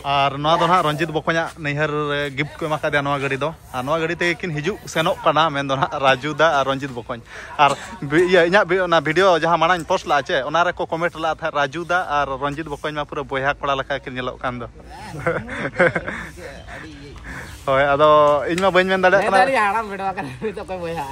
ᱟᱨ ᱱᱚᱣᱟ ᱫᱚ ᱱᱟᱦᱟᱜ ᱨᱚᱧᱡᱤᱛ ᱵᱚᱠᱚᱧᱟᱜ ᱱᱟᱹᱭᱦᱟᱹᱨ ᱨᱮ ᱜᱤᱯᱷᱴ ᱠᱚ ᱮᱢᱟ ᱠᱟᱫᱮᱭᱟ ᱱᱚᱣᱟ ᱜᱟᱹᱰᱤ ᱫᱚ᱾ ᱟᱨ ᱱᱚᱣᱟ ᱜᱟᱹᱰᱤ ᱛᱮᱜᱮ ᱠᱤᱱ ᱦᱤᱡᱩᱜ ᱥᱮᱱᱚᱜ ᱠᱟᱱᱟ, ᱢᱮᱱᱫᱚ ᱱᱟᱦᱟᱜ ᱨᱟᱡᱩ ᱫᱟ ᱟᱨ ᱨᱚᱧᱡᱤᱛ ᱵᱚᱠᱚᱧ᱾ ᱟᱨ ᱵᱤ-, ᱤᱭᱟᱹ, ᱤᱧᱟᱹᱜ ᱵᱤ-, ᱚᱱᱟ ᱵᱷᱤᱰᱤᱭᱳ ᱡᱟᱦᱟᱸ ᱢᱟᱲᱟᱝ ᱤᱧ ᱯᱳᱥᱴ ᱞᱟᱜᱼᱟ ᱪᱮ, ᱚᱱᱟ ᱨᱮᱠᱚ ᱠᱚᱢᱮᱱᱴ ᱞᱟᱜᱼᱟ ᱛᱟᱦᱮᱸᱫ, "ᱨᱟᱡᱩ ᱫᱟ ᱟᱨ ᱨᱚᱧᱡᱤᱛ ᱵᱚᱠᱚᱧ ᱢᱟ ᱯᱩᱨᱟᱹ ᱵᱚᱭᱦᱟ ᱠᱚᱲᱟ ᱞᱮᱠᱟ ᱠᱤᱱ ᱧᱮᱞᱚᱜ ᱠᱟᱱ ᱫᱚ᱾" ᱦᱳᱭ, ᱟᱫᱚ ᱤᱧ ᱢᱟ ᱵᱟᱹᱧ ᱢᱮᱱ ᱫᱟᱲᱮᱭᱟᱜ ᱠᱟᱱᱟ᱾ ᱟᱹᱰᱤ ᱦᱟᱲᱟᱢ ᱵᱮᱴᱟ ᱠᱟᱱᱟ, ᱱᱤᱛᱚᱜ ᱚᱠᱚᱭ ᱵᱚᱭᱦᱟ?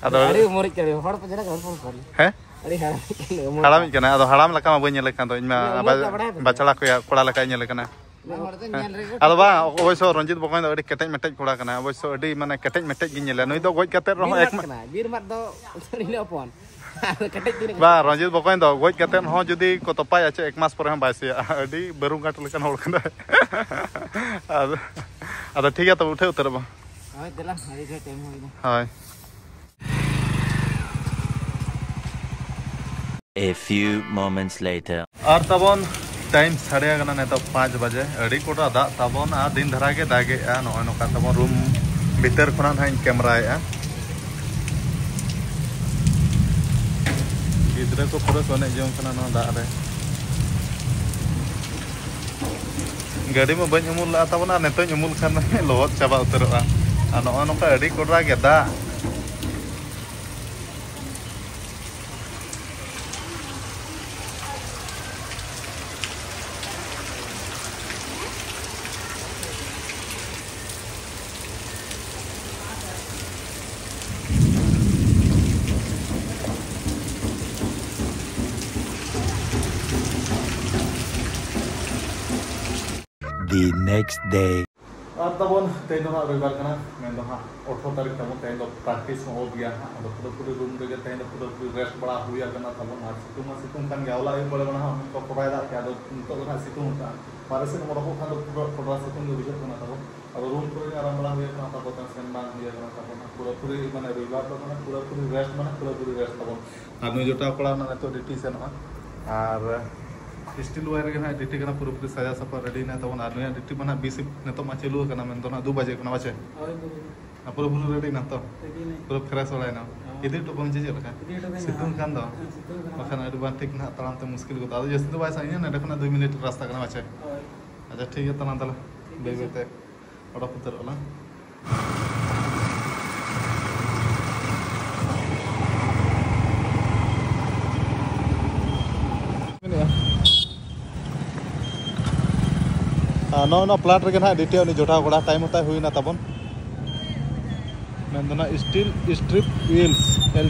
ᱟᱫᱚ ᱟᱹᱰᱤ ᱩᱢᱩᱨᱤᱡ ᱠᱟᱱᱟ, ᱦᱚᱲ ᱠᱚ ᱡᱟᱦᱟᱸ ᱠᱚ ᱦᱚᱲ ᱠᱚ ᱦᱮᱸ? ᱟᱹᱰᱤ ᱦᱟᱲᱟᱢ ᱠᱟᱱᱟ, ᱩᱢᱩᱨ ᱦᱟᱲᱟᱢᱤᱡ ᱠᱟᱱᱟᱭ, ᱟᱫᱚ ᱦᱟᱲᱟᱢ ᱞᱮᱠᱟ ᱢᱟ ᱵᱟᱹᱧ ᱧᱮᱞᱮ ᱠᱟᱱ ᱫᱚ, ᱤᱧ ᱢᱟ ᱩᱢᱩᱨ ᱵᱟ-, ᱫᱚ ᱵᱟᱲᱟᱭ ᱵᱟᱹᱱᱩᱜ᱾ ᱵᱟᱪᱷᱲᱟ ᱠᱚᱭᱟ ᱠᱚᱲᱟ ᱞᱮᱠᱟᱧ ᱧᱮᱞᱮ ᱠᱟᱱᱟ᱾ ᱦᱚᱲ ᱫᱚ ᱧᱮᱞ ᱨᱮᱜᱮ ᱟᱫᱚ ᱵᱟᱝ, ᱚᱵᱚᱥᱥᱚ ᱨᱚᱧᱡᱤᱛ ᱵᱚᱠᱚᱧ ᱫᱚ ᱟᱹᱰᱤ ᱠᱮᱴᱮᱡ ᱢᱮᱴᱮᱡ ᱠᱚᱲᱟ ᱠᱟᱱᱟᱭ, ᱚᱵᱚᱥᱥᱚ ᱟᱹᱰᱤ ᱢᱟᱱᱮ ᱠᱮᱴᱮᱡ ᱢᱮᱴᱮᱡ ᱜᱤᱧ ᱧᱮᱞᱟ᱾ ᱱᱩᱭ ᱫᱚ ᱜᱚᱡ ᱠᱟᱛᱮ ᱨᱮᱦᱚᱸ ᱵᱤᱨ ᱮᱠ ᱢᱟᱫ ᱢᱟ- ᱠᱟᱱᱟᱭ, ᱵᱤᱨ ᱢᱟᱫ ᱫᱚ ᱤᱱᱟᱹ ᱦᱚᱯᱚᱱ᱾ ᱠᱮᱴᱮᱡ ᱛᱤᱱᱟᱹᱜ ᱵᱟᱝ, ᱨᱚᱧᱡᱤᱛ ᱵᱚᱠᱚᱧ ᱫᱚ ᱜᱚᱡ ᱠᱟᱛᱮ ᱦᱚᱸ ᱡᱩᱫᱤ ᱠᱚ ᱛᱚᱯᱟᱭᱟ ᱪᱮ, ᱮᱠ ᱢᱟᱥ ᱯᱚᱨᱮ ᱦᱚᱸ ᱵᱟᱭ ᱥᱮᱭᱟᱜᱼᱟ᱾ ᱟᱹᱰᱤ ᱵᱟᱹᱨᱩ ᱜᱟᱸᱴ ᱞᱮᱠᱟᱱ ᱦᱚᱲ ᱠᱟᱱᱟᱭ᱾ ᱟᱫᱚ, ᱟᱫᱚ ᱴᱷᱤᱠ ᱜᱮᱭᱟ, ᱛᱚᱵᱮ ᱩᱴᱷᱟᱹᱣ ᱩᱛᱟᱹᱨᱚᱜ ᱢᱟ᱾ ᱦᱳᱭ, ᱫᱮᱞᱟ, ᱟᱹᱰᱤ ᱰᱷᱮᱨ ᱴᱟᱭᱤᱢ ᱦᱩᱭᱱᱟ᱾ ᱦᱳᱭ᱾ A few moments later. ᱟᱨ ᱛᱟᱵᱚᱱ ᱴᱟᱭᱤᱢ ᱥᱟᱰᱮ ᱟᱠᱟᱱᱟ ᱱᱤᱛᱚᱜ ᱯᱟᱸᱪ ᱵᱟᱡᱮ᱾ ᱟᱹᱰᱤ ᱠᱚᱴᱟ ᱫᱟᱜ ᱛᱟᱵᱚᱱ ᱟᱨ ᱫᱤᱱ ᱫᱷᱟᱨᱟ ᱜᱮ ᱫᱟᱜᱮᱜᱼᱟ᱾ ᱱᱚᱜᱼᱚᱭ ᱱᱚᱝᱠᱟ ᱛᱟᱵᱚᱱ ᱨᱩᱢ ᱵᱷᱤᱛᱟᱹᱨ ᱠᱷᱚᱱᱟᱜ ᱱᱟᱦᱟᱜ ᱤᱧ ᱠᱮᱢᱨᱟᱭᱮᱜᱼᱟ᱾ ᱜᱤᱫᱽᱨᱟᱹ ᱠᱚ ᱯᱩᱨᱟᱹ ᱠᱚ ᱮᱱᱮᱡ ᱡᱚᱝ ᱠᱟᱱᱟ ᱱᱚᱣᱟ ᱫᱟᱜ ᱨᱮ᱾ ᱜᱟᱹᱰᱤ ᱢᱟ ᱵᱟᱹᱧ ᱩᱢᱩᱞ ᱞᱟᱜᱼᱟ ᱛᱟᱵᱚᱱ, ᱟᱨ ᱱᱤᱛᱚᱜ ᱤᱧ ᱩᱢᱩᱞ ᱠᱷᱟᱱ ᱞᱚᱦᱚᱫ ᱪᱟᱵᱟ ᱩᱛᱟᱹᱨᱚᱜᱼᱟ᱾ ᱟᱨ ᱱᱚᱜᱼᱚᱭ ᱱᱚᱝᱠᱟ ᱟᱹᱰᱤ ᱠᱚᱰᱨᱟ ᱜᱮ ᱫᱟᱜ᱾ The next day. ᱟᱨ ᱛᱟᱵᱚᱱ ᱛᱮᱦᱮᱧ ᱫᱚ ᱦᱟᱸᱜ ᱨᱚᱵᱤᱵᱟᱨ ᱠᱟᱱᱟ, ᱢᱮᱱᱫᱚ ᱦᱟᱸᱜ ᱟᱴᱷᱨᱚ ᱛᱟᱹᱨᱤᱠᱷ ᱛᱟᱵᱚᱱ᱾ ᱛᱮᱦᱮᱧ ᱫᱚ practice ᱦᱚᱸ off ᱜᱮᱭᱟ ᱦᱟᱸᱜ᱾ ᱟᱫᱚ ᱯᱩᱨᱟᱹᱯᱩᱨᱤ ᱨᱩᱢ ᱨᱮᱜᱮ ᱛᱮᱦᱮᱧ ᱫᱚ ᱯᱩᱨᱟᱹᱯᱩᱨᱤ rest ᱵᱟᱲᱟ ᱦᱩᱭ ᱟᱠᱟᱱᱟ ᱛᱟᱵᱚᱱ᱾ ᱟᱨ ᱥᱤᱛᱩᱝ ᱢᱟ ᱥᱤᱛᱩᱝ ᱠᱟᱱ ᱜᱮᱭᱟ, ᱦᱚᱞᱟ ᱟᱹᱭᱩᱵ ᱵᱮᱲᱟ ᱢᱟ ᱦᱟᱸᱜ ᱚᱱᱠᱟ ᱠᱚᱰᱨᱟᱭ ᱫᱟᱜ ᱠᱮᱜᱼᱟ, ᱟᱫᱚ ᱱᱤᱛᱚᱜ ᱫᱚ ᱦᱟᱸᱜ ᱥᱤᱛᱩᱝ ᱠᱟᱜᱼᱟ᱾ ᱵᱟᱦᱨᱮ ᱥᱮᱫ ᱮᱢ ᱚᱰᱚᱠᱚᱜ ᱠᱷᱟᱱ ᱫᱚ ᱯᱩᱨᱟᱹ ᱠᱚᱰᱨᱟ ᱥᱤᱛᱩᱝ ᱜᱮ ᱵᱩᱡᱷᱟᱹᱜ ᱠᱟᱱᱟ ᱛᱟᱵᱚᱱ᱾ ᱟᱫᱚ ᱨᱩᱢ ᱠᱚᱨᱮ ᱜᱮ ᱟᱨᱟᱢ ᱵᱟᱲᱟ ᱦᱩᱭ ᱟᱠᱟᱱᱟ, ᱚᱠᱟ ᱠᱚ ᱥᱮᱱ ᱵᱟᱝ ᱦᱩᱭ ᱟᱠᱟᱱᱟ ᱛᱟᱵᱚᱱ᱾ ᱯᱩᱨᱟᱹᱯᱩᱨᱤ ᱢᱟᱱᱮ ᱨᱚᱵᱤᱵᱟᱨ ᱫᱚ ᱢᱟᱱᱮ ᱯᱩᱨᱟᱹᱯᱩᱨᱤ rest ᱢᱟᱱᱮ ᱯᱩᱨᱟᱹᱯᱩᱨᱤ rest ᱛᱟᱵᱚᱱ᱾ ᱟᱨ ᱱᱩᱭ ᱡᱚᱴᱟᱣ ᱠᱚᱲᱟ ᱱᱟᱜ ᱱᱤᱛᱚᱜ duty ᱥᱮᱱᱚᱜᱼᱟ᱾ ᱟᱨ steel wire ᱨᱮᱜᱮ ᱱᱟᱜ duty ᱠᱟᱱᱟ, ᱯᱩᱨᱟᱹᱯᱩᱨᱤ ᱥᱟᱡᱟᱣ ᱥᱟᱯᱷᱟ ready ᱮᱱᱟ ᱛᱟᱵᱚᱱ᱾ ᱟᱨ ᱱᱩᱭᱟᱜ duty ᱢᱟ ᱱᱟᱜ B shift ᱱᱤᱛᱚᱜ ᱢᱟ ᱪᱟᱹᱞᱩ ᱟᱠᱟᱱᱟ, ᱢᱮᱱᱫᱚ ᱱᱟᱜ ᱫᱩ ᱵᱟᱡᱮ ᱠᱟᱱᱟ, ᱵᱟᱪᱮ? ᱦᱳᱭ, ᱫᱩ ᱵᱟᱡᱮ᱾ ᱟᱨ ᱯᱩᱨᱟᱹᱯᱩᱨᱤ ready ᱮᱱᱟ ᱛᱚ? Ready ᱮᱱᱟᱹᱧ᱾ ᱯᱩᱨᱟᱹ fresh ᱵᱟᱲᱟᱭᱮᱱᱟ? ᱦᱚᱸ᱾ ᱤᱫᱤ ᱦᱚᱴᱚ ᱠᱟᱜ ᱢᱮ, ᱪᱮᱫ ᱞᱮᱠᱟ? ᱤᱫᱤ ᱦᱚᱴᱚ ᱠᱟᱜ ᱢᱮ᱾ ᱥᱤᱛᱩᱝ ᱠᱟᱱ ᱫᱚ? ᱦᱮᱸ, ᱥᱤᱛᱩᱝ ᱠᱟᱱᱟ᱾ ᱵᱟᱠᱷᱟᱱ ᱟᱹᱰᱤ ᱵᱟᱝ ᱴᱷᱤᱠ ᱱᱟᱜ ᱛᱟᱲᱟᱢ ᱛᱮ ᱢᱩᱥᱠᱤᱞ ᱜᱚᱫᱚᱜᱼᱟ᱾ ᱟᱫᱚ ᱡᱟᱹᱥᱛᱤ ᱫᱚ ᱵᱟᱭ ᱥᱟᱺᱜᱤᱧᱟ, ᱱᱚᱸᱰᱮ ᱠᱷᱚᱱᱟᱜ ᱫᱩᱭ ᱢᱤᱱᱤᱴ ᱨᱟᱥᱛᱟ ᱠᱟᱱᱟ, ᱵᱟᱪᱮ? ᱦᱳᱭ᱾ ᱟᱪᱪᱷᱟ, ᱴᱷᱤᱠ ᱜᱮᱭᱟ, ᱛᱟᱲᱟᱢ ᱛᱟᱦᱞᱮ᱾ ᱴᱷᱤᱠ ᱵᱟᱹᱭ ᱟᱪᱷᱮ᱾ ᱵᱟᱹᱭ ᱛᱮ᱾ ᱚᱰᱚᱠ ᱩᱛᱟᱹᱨᱚᱜ ᱟᱞᱟᱝ᱾ ᱟᱨ ᱱᱚᱜᱼᱚ ᱱᱚᱣᱟ plant ᱨᱮᱜᱮ ᱱᱟᱦᱟᱜ duty ᱩᱱᱤ ᱡᱚᱴᱟᱣ ᱠᱚᱲᱟ, time ᱦᱚᱸ ᱛᱟᱭ ᱦᱩᱭᱱᱟ ᱛᱟᱵᱚᱱ᱾ ᱢᱮᱱᱫᱚ ᱱᱟᱦᱟᱜ Steel Strip Wheels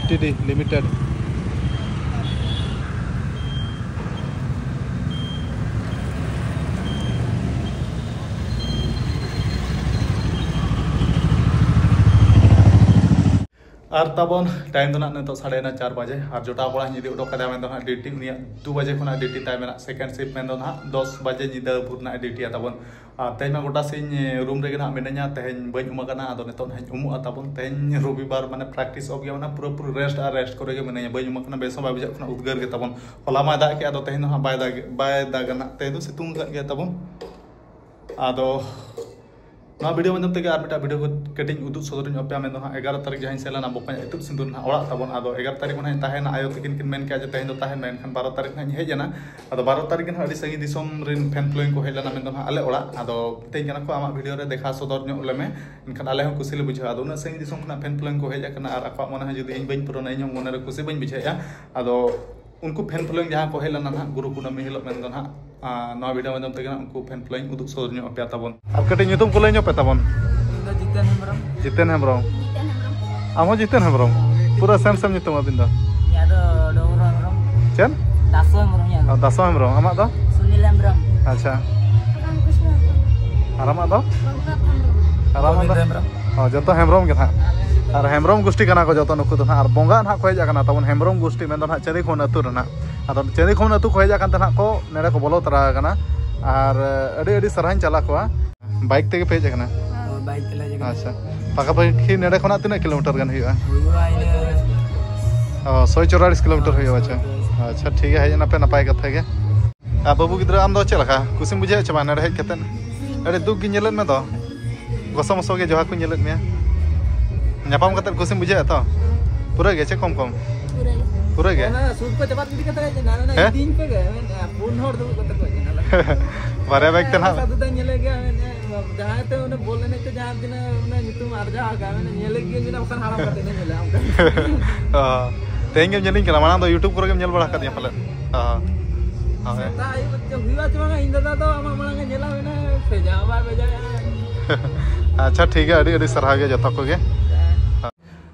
Limited. ᱟᱨ ᱛᱟᱵᱚᱱ time ᱫᱚ ᱱᱟᱜ ᱱᱤᱛᱚᱜ ᱥᱟᱰᱮᱭᱮᱱᱟ ᱪᱟᱨ ᱵᱟᱡᱮ᱾ ᱟᱨ ᱡᱚᱴᱟᱣ ᱠᱚᱲᱟᱧ ᱤᱫᱤ ᱚᱰᱚᱠ ᱠᱟᱫᱮᱭᱟ, ᱢᱮᱱᱫᱚ ᱱᱟᱜ duty, ᱩᱱᱤᱭᱟᱜ ᱫᱩ ᱵᱟᱡᱮ ᱠᱷᱚᱱᱟᱜ duty ᱛᱟᱭ ᱢᱮᱱᱟᱜ, second shift, ᱢᱮᱱᱫᱚ ᱱᱟᱜ ᱫᱚᱥ ᱵᱟᱡᱮ ᱧᱤᱫᱟᱹ ᱵᱷᱳᱨ ᱱᱟᱜ duty ᱟ ᱛᱟᱵᱚᱱ᱾ ᱟᱨ ᱛᱮᱦᱮᱧ ᱢᱟ ᱜᱚᱴᱟ ᱥᱤᱧ room ᱨᱮᱜᱮ ᱱᱟᱜ ᱢᱤᱱᱟᱹᱧᱟ, ᱛᱮᱦᱮᱧ ᱵᱟᱹᱧ ᱩᱢ ᱟᱠᱟᱱᱟ᱾ ᱟᱫᱚ ᱱᱤᱛᱚᱜ ᱱᱟᱜ ᱤᱧ ᱩᱢᱩᱜᱼᱟ ᱛᱟᱵᱚᱱ᱾ ᱛᱮᱦᱮᱧ ᱨᱚᱵᱤᱵᱟᱨ, ᱢᱟᱱᱮ practice off ᱜᱮᱭᱟ, ᱢᱟᱱᱮ ᱯᱩᱨᱟᱹᱯᱩᱨᱤ rest ᱟᱨ rest ᱠᱚᱨᱮ ᱜᱮ ᱢᱤᱱᱟᱹᱧᱟ, ᱵᱟᱹᱧ ᱩᱢ ᱟᱠᱟᱱᱟ, ᱵᱮᱥ ᱦᱚᱸ ᱵᱟᱭ ᱵᱩᱡᱷᱟᱹᱜ ᱠᱟᱱᱟ, ᱩᱫᱽᱜᱟᱹᱨ ᱜᱮ ᱛᱟᱵᱚᱱ᱾ ᱦᱚᱞᱟ ᱢᱟᱭ ᱫᱟᱜ ᱠᱮᱜᱼᱟ, ᱟᱫᱚ ᱛᱮᱦᱮᱧ ᱫᱚ ᱦᱟᱸᱜ ᱵᱟᱭ ᱫᱟᱜ, ᱵᱟᱭ ᱫᱟᱜᱟ ᱱᱟᱜ, ᱛᱮᱦᱮᱧ ᱫᱚ ᱥᱤᱛᱩᱝ ᱟᱠᱟᱫ ᱜᱮᱭᱟ ᱛᱟᱵᱚᱱ᱾ ᱟᱫᱚ ᱱᱚᱣᱟ video ᱢᱟᱫᱽᱫᱷᱚᱢ ᱛᱮᱜᱮ ᱟᱨ ᱢᱤᱫᱴᱟᱝ video ᱠᱚ ᱠᱟᱹᱴᱤᱡ ᱤᱧ ᱩᱫᱩᱜ ᱥᱚᱫᱚᱨ ᱧᱚᱜ ᱟᱯᱮᱭᱟ᱾ ᱢᱮᱱᱫᱚ ᱦᱟᱸᱜ ᱮᱜᱟᱨᱚ ᱛᱟᱹᱨᱤᱠᱷ ᱡᱟᱦᱟᱸᱧ ᱥᱮᱱ ᱞᱮᱱᱟ ᱵᱚᱠᱚᱧᱟᱜ ᱤᱛᱩᱫ ᱥᱤᱸᱫᱩᱨ ᱱᱟᱦᱟᱜ ᱚᱲᱟᱜ ᱛᱟᱵᱚᱱ, ᱟᱫᱚ ᱮᱜᱟᱨᱚ ᱛᱟᱹᱨᱤᱠᱷ ᱢᱟ ᱱᱟᱦᱟᱜ ᱤᱧ ᱛᱟᱦᱮᱸᱭᱮᱱᱟ, ᱟᱭᱳ ᱛᱟᱹᱠᱤᱱ ᱠᱤᱱ ᱢᱮᱱ ᱠᱮᱜᱼᱟ ᱡᱮ ᱛᱮᱦᱮᱧ ᱫᱚ ᱛᱟᱦᱮᱱ ᱢᱮ, ᱮᱱᱠᱷᱟᱱ ᱵᱟᱨᱚ ᱛᱟᱹᱨᱤᱠᱷ ᱱᱟᱦᱟᱜ ᱤᱧ ᱦᱮᱡ ᱮᱱᱟ᱾ ᱟᱫᱚ ᱵᱟᱨᱚ ᱛᱟᱹᱨᱤᱠᱷ ᱜᱮ ᱱᱟᱦᱟᱜ ᱟᱹᱰᱤ ᱥᱟᱺᱜᱤᱧ ᱫᱤᱥᱚᱢ ᱨᱮᱱ fan following ᱠᱚ ᱦᱮᱡ ᱞᱮᱱᱟ, ᱢᱮᱱᱫᱚ ᱱᱟᱦᱟᱜ ᱟᱞᱮ ᱚᱲᱟᱜ᱾ ᱟᱫᱚ ᱢᱤᱛᱟᱹᱧ ᱠᱟᱱᱟ ᱠᱚ, "ᱟᱢᱟᱜ video ᱨᱮ ᱫᱮᱠᱷᱟᱣ ᱥᱚᱫᱚᱨ ᱧᱚᱜ ᱞᱮᱢᱮ, ᱮᱱᱠᱷᱟᱱ ᱟᱞᱮ ᱦᱚᱸ ᱠᱩᱥᱤ ᱞᱮ ᱵᱩᱡᱷᱟᱹᱣᱟ᱾" ᱟᱫᱚ ᱩᱱᱟᱹᱜ ᱥᱟᱺᱜᱤᱧ ᱫᱤᱥᱚᱢ ᱠᱷᱚᱱᱟᱜ fan following ᱠᱚ ᱦᱮᱡ ᱟᱠᱟᱱᱟ ᱟᱨ ᱟᱠᱚᱣᱟᱜ ᱢᱚᱱᱮ ᱦᱚᱸ ᱡᱩᱫᱤ ᱤᱧ ᱵᱟᱹᱧ ᱯᱩᱨᱚᱱᱟ, ᱤᱧ ᱦᱚᱸ ᱢᱚᱱᱮ ᱨᱮ ᱠᱩᱥᱤ ᱵᱟᱹᱧ ᱵᱩᱡᱷᱟᱹᱣᱮᱫᱼᱟ᱾ ᱟᱫᱚ ᱩᱱᱠᱩ fan following ᱡᱟᱦᱟᱸ ᱠᱚ ᱦᱮᱡ ᱞᱮᱱᱟ ᱱᱟᱦᱟᱜ ᱜᱩᱨᱩ ᱠᱩᱱᱟᱹᱢᱤ ᱦᱤᱞᱳᱜ, ᱢᱮᱱᱫᱚ ᱱᱟᱦᱟᱜ, ᱟᱨ ᱱᱚᱣᱟ video ᱢᱟᱫᱽᱫᱷᱚᱢ ᱛᱮᱜᱮ ᱱᱟᱦᱟᱜ ᱩᱱᱠᱩ fan following ᱩᱫᱩᱜ ᱥᱚᱫᱚᱨ ᱧᱚᱜ ᱟᱯᱮᱭᱟ ᱛᱟᱵᱚᱱ᱾ ᱟᱨ ᱠᱟᱹᱴᱤᱡ ᱧᱩᱛᱩᱢ ᱠᱚ ᱞᱟᱹᱭ ᱧᱚᱜ ᱯᱮ ᱛᱟᱵᱚᱱ᱾ ᱤᱧ ᱫᱚ ᱡᱤᱛᱮᱱ ᱦᱮᱢᱵᱨᱚᱢ᱾ ᱡᱤᱛᱮᱱ ᱦᱮᱢᱵᱨᱚᱢ᱾ ᱡᱤᱛᱮᱱ ᱦᱮᱢᱵᱨᱚᱢ᱾ ᱟᱢ ᱦᱚᱸ ᱡᱤᱛᱮᱱ ᱦᱮᱢᱵᱨᱚᱢ? ᱯᱩᱨᱟᱹ same same ᱧᱩᱛᱩᱢ ᱟᱹᱵᱤᱱ ᱫᱚ᱾ ᱤᱧᱟᱹᱜ ᱫᱚ ᱰᱚᱜᱚᱨ ᱦᱮᱢᱵᱨᱚᱢ᱾ ᱪᱮᱫ? ᱫᱟᱥᱚ ᱦᱮᱢᱵᱨᱚᱢ ᱤᱧᱟᱹᱜ ᱫᱚ᱾ ᱚ, ᱫᱟᱥᱚ ᱦᱮᱢᱵᱨᱚᱢ᱾ ᱟᱢᱟᱜ ᱫᱚ? ᱥᱩᱱᱤᱞ ᱦᱮᱢᱵᱨᱚᱢ᱾ ᱟᱪᱪᱷᱟ᱾ ᱨᱟᱢᱠᱨᱤᱥᱱᱚ ᱦᱮᱢᱵᱨᱚᱢ᱾ ᱟᱨ ᱟᱢᱟᱜ ᱫᱚ? ᱟᱨ ᱟᱢᱟᱜ ᱫᱚ? ᱦᱮᱢᱵᱨᱚᱢ᱾ ᱚ, ᱡᱚᱛᱚ ᱦᱮᱢᱵᱨᱚᱢ ᱜᱮ ᱱᱟᱦᱟᱜ᱾ ᱟᱨ ᱦᱮᱢᱵᱨᱚᱢ ᱜᱳᱥᱴᱤ ᱠᱟᱱᱟ ᱠᱚ ᱡᱚᱛᱚ ᱱᱩᱠᱩ ᱫᱚ ᱱᱟᱦᱟᱜ᱾ ᱟᱨ ᱵᱚᱸᱜᱟ ᱱᱟᱦᱟᱜ ᱠᱚ ᱦᱮᱡ ᱟᱠᱟᱱᱟ ᱛᱟᱵᱚᱱ ᱦᱮᱢᱵᱨᱚᱢ ᱜᱳᱥᱴᱤ, ᱢᱮᱱᱫᱚ ᱱᱟᱦᱟᱜ ᱪᱟᱹᱨᱤᱠᱷᱚᱱ ᱟᱹᱛᱩ ᱨᱮᱱᱟᱜ᱾ ᱟᱫᱚ ᱪᱟᱹᱨᱤᱠᱷᱚᱱ ᱟᱹᱛᱩ ᱠᱚ ᱦᱮᱡ ᱟᱠᱟᱱ ᱛᱮ ᱱᱟᱦᱟᱜ ᱠᱚ ᱱᱚᱰᱮ ᱠᱚ ᱵᱚᱞᱚ ᱛᱚᱨᱟ ᱟᱠᱟᱱᱟ᱾ ᱟᱨ ᱟᱹᱰᱤ ᱟᱹᱰᱤ ᱥᱟᱨᱦᱟᱣᱤᱧ ᱪᱟᱞ ᱟᱠᱚᱣᱟ᱾ ᱵᱟᱭᱤᱠ ᱛᱮᱜᱮ ᱯᱮ ᱦᱮᱡ ᱟᱠᱟᱱᱟ? ᱦᱳᱭ, ᱵᱟᱭᱤᱠ ᱛᱮᱞᱮ ᱦᱮᱡ ᱟᱠᱟᱱᱟ᱾ ᱟᱪᱪᱷᱟ, ᱯᱟᱠᱟᱯᱟᱠᱤ ᱱᱚᱰᱮ ᱠᱷᱚᱱᱟᱜ ᱛᱤᱱᱟᱹᱜ ᱠᱤᱞᱳᱢᱤᱴᱟᱨ ᱜᱟᱱ ᱦᱩᱭᱩᱜᱼᱟ? ᱦᱩᱭᱩᱜᱼᱟ ᱤᱱᱟᱹ ᱚ, ᱥᱚᱭ ᱪᱩᱣᱟᱞᱤᱥ ᱠᱤᱞᱳᱢᱤᱴᱟᱨ ᱦᱩᱭᱩᱜᱼᱟ᱾ ᱟᱪᱪᱷᱟ, ᱟᱪᱪᱷᱟ, ᱴᱷᱤᱠ ᱜᱮᱭᱟ, ᱦᱮᱡ ᱮᱱᱟᱯᱮ, ᱱᱟᱯᱟᱭ ᱠᱟᱛᱷᱟ ᱜᱮ᱾ ᱟᱨ ᱵᱟᱹᱵᱩ ᱜᱤᱫᱽᱨᱟᱹ, ᱟᱢ ᱫᱚ ᱪᱮᱫ ᱞᱮᱠᱟ ᱠᱩᱥᱤᱢ ᱵᱩᱡᱷᱟᱹᱣᱮᱫ ᱪᱮ ᱵᱟᱝ ᱱᱚᱰᱮ ᱦᱮᱡ ᱠᱟᱛᱮᱫ? ᱟᱹᱰᱤ ᱫᱩᱠ ᱜᱮ ᱧᱮᱞᱮᱫ ᱢᱮ ᱫᱚ, ᱜᱚᱥᱚ ᱢᱚᱥᱚ ᱜᱮ ᱡᱚᱦᱟ ᱠᱚ ᱧᱮᱞᱮᱫ ᱢᱮᱭᱟ᱾ ᱧᱟᱯᱟᱢ ᱠᱟᱛᱮᱫ ᱠᱩᱥᱤᱢ ᱵᱩᱡᱷᱟᱹᱣᱮᱫ ᱛᱚ? ᱯᱩᱨᱟᱹ ᱜᱮ ᱪᱮ ᱠᱚᱢ ᱠᱚᱢ? ᱯᱩᱨᱟᱹ ᱜᱮ᱾ ᱯᱩᱨᱟᱹ ᱜᱮ? ᱚᱱᱟ ᱥᱩᱴ ᱠᱚ ᱪᱟᱵᱟ ᱜᱤᱰᱤ ᱠᱟᱛᱮ ᱦᱮᱡ ᱮᱱᱟ, ᱚᱱᱟ ᱦᱮᱸ? ᱤᱫᱤᱧ ᱯᱮ ᱜᱮ, ᱢᱮᱱ, ᱯᱩᱱ ᱦᱚᱲ ᱫᱩᱲᱩᱵ ᱠᱟᱛᱮ ᱠᱚ ᱦᱮᱡ ᱮᱱᱟ᱾ ᱵᱟᱨᱭᱟ ᱵᱟᱭᱤᱠ ᱛᱮ ᱱᱟᱦᱟᱜ᱾ ᱥᱟᱹᱫᱷᱩ ᱫᱟᱧ ᱧᱮᱞᱮ ᱜᱮᱭᱟ, ᱢᱮᱱ, ᱡᱟᱦᱟᱸᱭ ᱛᱮ ᱚᱱᱟ ᱵᱚᱞ ᱮᱱᱮᱡ ᱛᱮ ᱡᱟᱦᱟᱸ ᱛᱤᱱᱟᱹᱜ ᱚᱱᱟ ᱧᱩᱛᱩᱢ ᱟᱨᱡᱟᱣ ᱟᱠᱟᱫ, ᱢᱮᱱ, ᱧᱮᱞᱮ ᱜᱮᱭᱟ, ᱢᱮᱱ, ᱵᱟᱠᱷᱟᱱ ᱦᱟᱲᱟᱢ ᱠᱟᱛᱮ ᱧᱮᱞᱟ ᱚᱱᱠᱟ᱾ ᱚ, ᱛᱮᱦᱮᱧ ᱜᱮᱢ ᱧᱮᱞᱤᱧ ᱠᱟᱱᱟ, ᱢᱟᱲᱟᱝ ᱫᱚ YouTube ᱠᱚᱨᱮ ᱜᱮᱢ ᱧᱮᱞ ᱵᱟᱲᱟ ᱟᱠᱟᱫᱤᱧᱟ ᱯᱟᱞᱮᱫ? ᱚ, ᱦᱳᱭ᱾ ᱥᱮᱛᱟᱜ ᱟᱹᱭᱩᱵ ᱪᱮᱫ ᱦᱩᱭᱩᱜᱼᱟ ᱪᱮ ᱵᱟᱝᱟ, ᱤᱧ ᱫᱟᱫᱟ ᱫᱚ ᱟᱢᱟᱜ ᱢᱟᱲᱟᱝ ᱮ ᱧᱮᱞᱟ, ᱢᱮᱱᱟ, ᱵᱷᱮᱡᱟᱣᱟ ᱵᱟᱭ ᱵᱷᱮᱡᱟᱭᱟ᱾ ᱟᱪᱪᱷᱟ, ᱴᱷᱤᱠ ᱜᱮᱭᱟ, ᱟᱹᱰᱤ ᱟᱹᱰᱤ ᱥᱟᱨᱦᱟᱣ ᱜᱮ ᱡᱚᱛᱚ ᱠᱚᱜᱮ᱾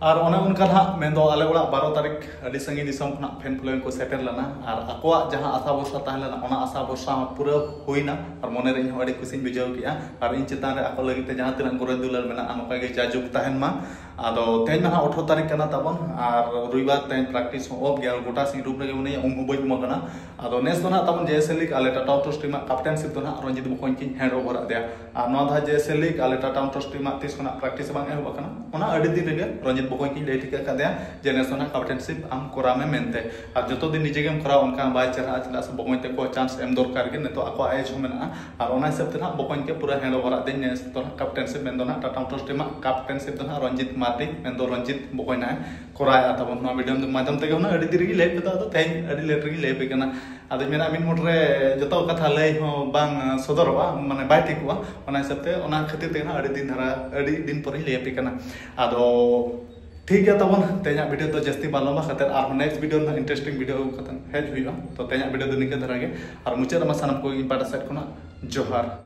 ᱟᱨ ᱚᱱᱮ ᱚᱱᱠᱟ ᱱᱟᱦᱟᱜ ᱢᱮᱱᱫᱚ ᱟᱞᱮ ᱚᱲᱟᱜ ᱵᱟᱨᱚ ᱛᱟᱹᱨᱤᱠᱷ ᱟᱹᱰᱤ ᱥᱟᱺᱜᱤᱧ ᱫᱤᱥᱚᱢ ᱠᱷᱚᱱᱟᱜ ᱯᱷᱮᱱ ᱯᱷᱚᱞᱳᱭᱤᱝ ᱠᱚ ᱥᱮᱴᱮᱨ ᱞᱮᱱᱟ, ᱟᱨ ᱟᱠᱚᱣᱟᱜ ᱡᱟᱦᱟᱸ ᱟᱥᱟ ᱵᱷᱚᱨᱥᱟ ᱛᱟᱦᱮᱸ ᱞᱮᱱᱟ, ᱚᱱᱟ ᱟᱥᱟ ᱵᱷᱚᱨᱥᱟ ᱦᱚᱸ ᱯᱩᱨᱟᱹ ᱦᱩᱭᱱᱟ᱾ ᱟᱨ ᱢᱚᱱᱮᱨᱮ ᱤᱧ ᱦᱚᱸ ᱟᱹᱰᱤ ᱠᱩᱥᱤᱧ ᱵᱩᱡᱷᱟᱹᱣ ᱠᱮᱜᱼᱟ᱾ ᱟᱨ ᱤᱧ ᱪᱮᱛᱟᱱ ᱨᱮ ᱟᱠᱚ ᱞᱟᱹᱜᱤᱫ ᱛᱮ ᱡᱟᱦᱟᱸ ᱛᱤᱱᱟᱹᱜ ᱜᱚᱨᱚᱡᱽ ᱫᱩᱞᱟᱹᱲ ᱢᱮᱱᱟᱜᱼᱟ, ᱱᱚᱝᱠᱟ ᱜᱮ ᱡᱟᱭᱡᱩᱜᱽ ᱛᱟᱦᱮᱱ ᱢᱟ᱾ ᱟᱫᱚ ᱛᱮᱦᱮᱧ ᱢᱟ ᱱᱟᱦᱟᱜ ᱟᱴᱷᱨᱚ ᱛᱟᱹᱨᱤᱠᱷ ᱠᱟᱱᱟ ᱛᱟᱵᱚᱱ, ᱟᱨ ᱨᱚᱵᱤᱵᱟᱨ ᱛᱮᱦᱮᱧ ᱯᱨᱮᱠᱴᱤᱥ ᱦᱚᱸ ᱚᱯᱷ ᱜᱮᱭᱟ, ᱟᱨ ᱜᱚᱴᱟ ᱥᱤᱧ ᱨᱩᱢ ᱨᱮᱜᱮ ᱢᱮᱱᱟᱹᱧᱟ, ᱩᱢ ᱦᱚᱸ ᱵᱟᱹᱧ ᱩᱢ ᱟᱠᱟᱱᱟ᱾ ᱟᱫᱚ ᱱᱮᱥ ᱫᱚ ᱱᱟᱦᱟᱜ ᱛᱟᱵᱚᱱ ᱡᱮ ᱮᱥ ᱮᱞ ᱞᱤᱜᱽ ᱟᱞᱮ ᱴᱟᱴᱟ ᱚᱴᱳ ᱥᱴᱤᱢᱟᱜ ᱠᱟᱯᱴᱮᱱᱥᱤᱯ ᱫᱚ ᱱᱟᱦᱟᱜ ᱨᱚᱧᱡᱤᱛ ᱵᱚᱠᱚᱧ ᱠᱤᱱ ᱦᱮᱱᱰ ᱳᱵᱷᱟᱨ ᱟᱫ ᱫᱮᱭᱟ᱾ ᱟᱨ ᱱᱚᱣᱟ ᱫᱷᱟᱣ ᱡᱮ ᱮᱥ ᱮᱞ ᱞᱤᱜᱽ ᱟᱞᱮ ᱴᱟᱴᱟ ᱚᱴᱳ ᱥᱴᱤᱢᱟᱜ ᱛᱤᱥ ᱠᱷᱚᱱᱟᱜ ᱯᱨᱮᱠᱴᱤᱥ ᱵᱟᱝ ᱮᱦᱚᱵ ᱟᱠᱟᱱᱟ, ᱚᱱᱟ ᱟᱹᱰᱤ ᱫᱤᱱ ᱨᱮᱜᱮ ᱨᱚᱧᱡᱤᱛ ᱵᱚᱠᱚᱧ ᱠᱤᱱ ᱞᱟᱹᱭ ᱴᱷᱤᱠ ᱟᱠᱟᱫ ᱫᱮᱭᱟ ᱡᱮ ᱱᱮᱥ ᱫᱚ ᱱᱟᱦᱟᱜ ᱠᱟᱯᱴᱮᱱᱥᱤᱯ ᱟᱢ ᱠᱚᱨᱟᱣ ᱢᱮ ᱢᱮᱱᱛᱮ᱾ ᱟᱨ ᱡᱚᱛᱚ ᱫᱤᱱ ᱱᱤᱡᱮ ᱜᱮᱢ ᱠᱚᱨᱟᱣᱟ, ᱚᱱᱠᱟ ᱵᱟᱭ ᱪᱮᱦᱨᱟᱜᱼᱟ, ᱪᱮᱫᱟᱜ ᱥᱮ ᱵᱚᱠᱚᱧ ᱛᱟᱠᱚ ᱪᱟᱱᱥ ᱮᱢ ᱫᱚᱨᱠᱟᱨ ᱜᱮ, ᱱᱤᱛᱚᱜ ᱟᱠᱚᱣᱟᱜ ᱮᱡᱽ ᱦᱚᱸ ᱢᱮᱱᱟᱜᱼᱟ᱾ ᱟᱨ ᱚᱱᱟ ᱦᱤᱥᱟᱹᱵ ᱛᱮ ᱱᱟᱦᱟᱜ ᱵᱚᱠᱚᱧ ᱜᱮ ᱯᱩᱨᱟᱹ ᱦᱮᱱᱰ ᱳᱵᱷᱟᱨ ᱟᱫ ᱫᱤᱧ ᱱᱮᱥ ᱫᱚ ᱱᱟᱦᱟᱜ ᱠᱟᱯᱴᱮᱱᱥᱤᱯ ᱢᱮᱱᱫᱚ ᱱᱟᱦᱟᱜ ᱴᱟᱴᱟ ᱚᱴᱳ ᱥᱴᱤᱢᱟᱜ ᱠᱟᱯᱴᱮᱱᱥᱤᱯ ᱫᱚ ᱱᱟᱦᱟᱜ ᱨᱚᱧᱡᱤᱛ ᱢᱟᱨᱰᱤ ᱢᱮᱱᱫᱚ ᱨᱚᱧᱡᱤᱛ ᱵᱚᱠᱚᱧ ᱱᱟᱦᱟᱜ ᱠᱚᱨᱟᱣᱮᱫᱼᱟ ᱛᱟᱵᱚᱱ᱾ ᱱᱚᱣᱟ ᱵᱷᱤᱰᱤᱭᱳ ᱢᱟᱫᱽᱫᱷᱚᱢ ᱛᱮᱜᱮ ᱦᱩᱱᱟᱹᱝ ᱟᱹᱰᱤ ᱫᱤᱱ ᱨᱮᱜᱮ ᱞᱟᱹᱭ ᱠᱮᱫᱟ, ᱟᱫᱚ ᱛᱮᱦᱮᱧ ᱟᱹᱰᱤ ᱞᱮᱴ ᱨᱮᱜᱮ ᱞᱟᱹᱭ ᱟᱯᱮ ᱠᱟᱱᱟ᱾ ᱟᱫᱚᱧ ᱢᱮᱱᱟ ᱢᱤᱫ ᱢᱚᱴ ᱨᱮ ᱡᱚᱛᱚ ᱠᱟᱛᱷᱟ ᱞᱟᱹᱭ ᱦᱚᱸ ᱵᱟᱝ ᱥᱚᱫᱚᱨᱚᱜᱼᱟ, ᱢᱟᱱᱮ ᱵᱟᱭ ᱴᱷᱤᱠᱚᱜᱼᱟ᱾ ᱚᱱᱟ ᱦᱤᱥᱟᱹᱵ ᱛᱮ ᱚᱱᱟ ᱠᱷᱟᱹᱛᱤᱨ ᱛᱮᱜᱮ ᱱᱟᱦᱟᱜ ᱟᱹᱰᱤ ᱫᱤᱱ ᱫᱷᱟᱨᱟ, ᱟᱹᱰᱤ ᱫᱤᱱ ᱯᱚᱨᱮᱧ ᱞᱟᱹᱭ ᱟᱯᱮ ᱠᱟᱱᱟ᱾ ᱟᱫᱚ ᱴᱷᱤᱠ ᱜᱮᱭᱟ ᱛᱟᱵᱚᱱ, ᱛᱮᱦᱮᱧᱟᱜ ᱵᱷᱤᱰᱤᱭᱳ ᱫᱚ ᱡᱟᱹᱥᱛᱤ ᱵᱟᱝ ᱞᱚᱢᱵᱟ ᱠᱟᱛᱮᱫ ᱟᱨᱦᱚᱸ ᱱᱮᱠᱥᱴ ᱵᱷᱤᱰᱤᱭᱳ ᱱᱟᱦᱟᱜ ᱤᱱᱴᱟᱨᱮᱥᱴᱤᱝ ᱵᱷᱤᱰᱤᱭᱳ ᱟᱹᱜᱩ ᱠᱟᱛᱮᱫ ᱦᱮᱡ ᱦᱩᱭᱩᱜᱼᱟ᱾ ᱛᱚ ᱛᱮᱦᱮᱧᱟᱜ ᱵᱷᱤᱰᱤᱭᱳ ᱫᱚ ᱱᱤᱝᱠᱟᱹ ᱫᱷᱟᱨᱟ ᱜᱮ, ᱟᱨ ᱢᱩᱪᱟᱹᱫ ᱨᱮᱢᱟ ᱥᱟᱱᱟᱢ ᱠᱚ ᱤᱧ ᱯᱟᱦᱴᱟ ᱥᱮᱫ ᱠᱷᱚᱱᱟᱜ ᱡᱚᱦᱟᱨ᱾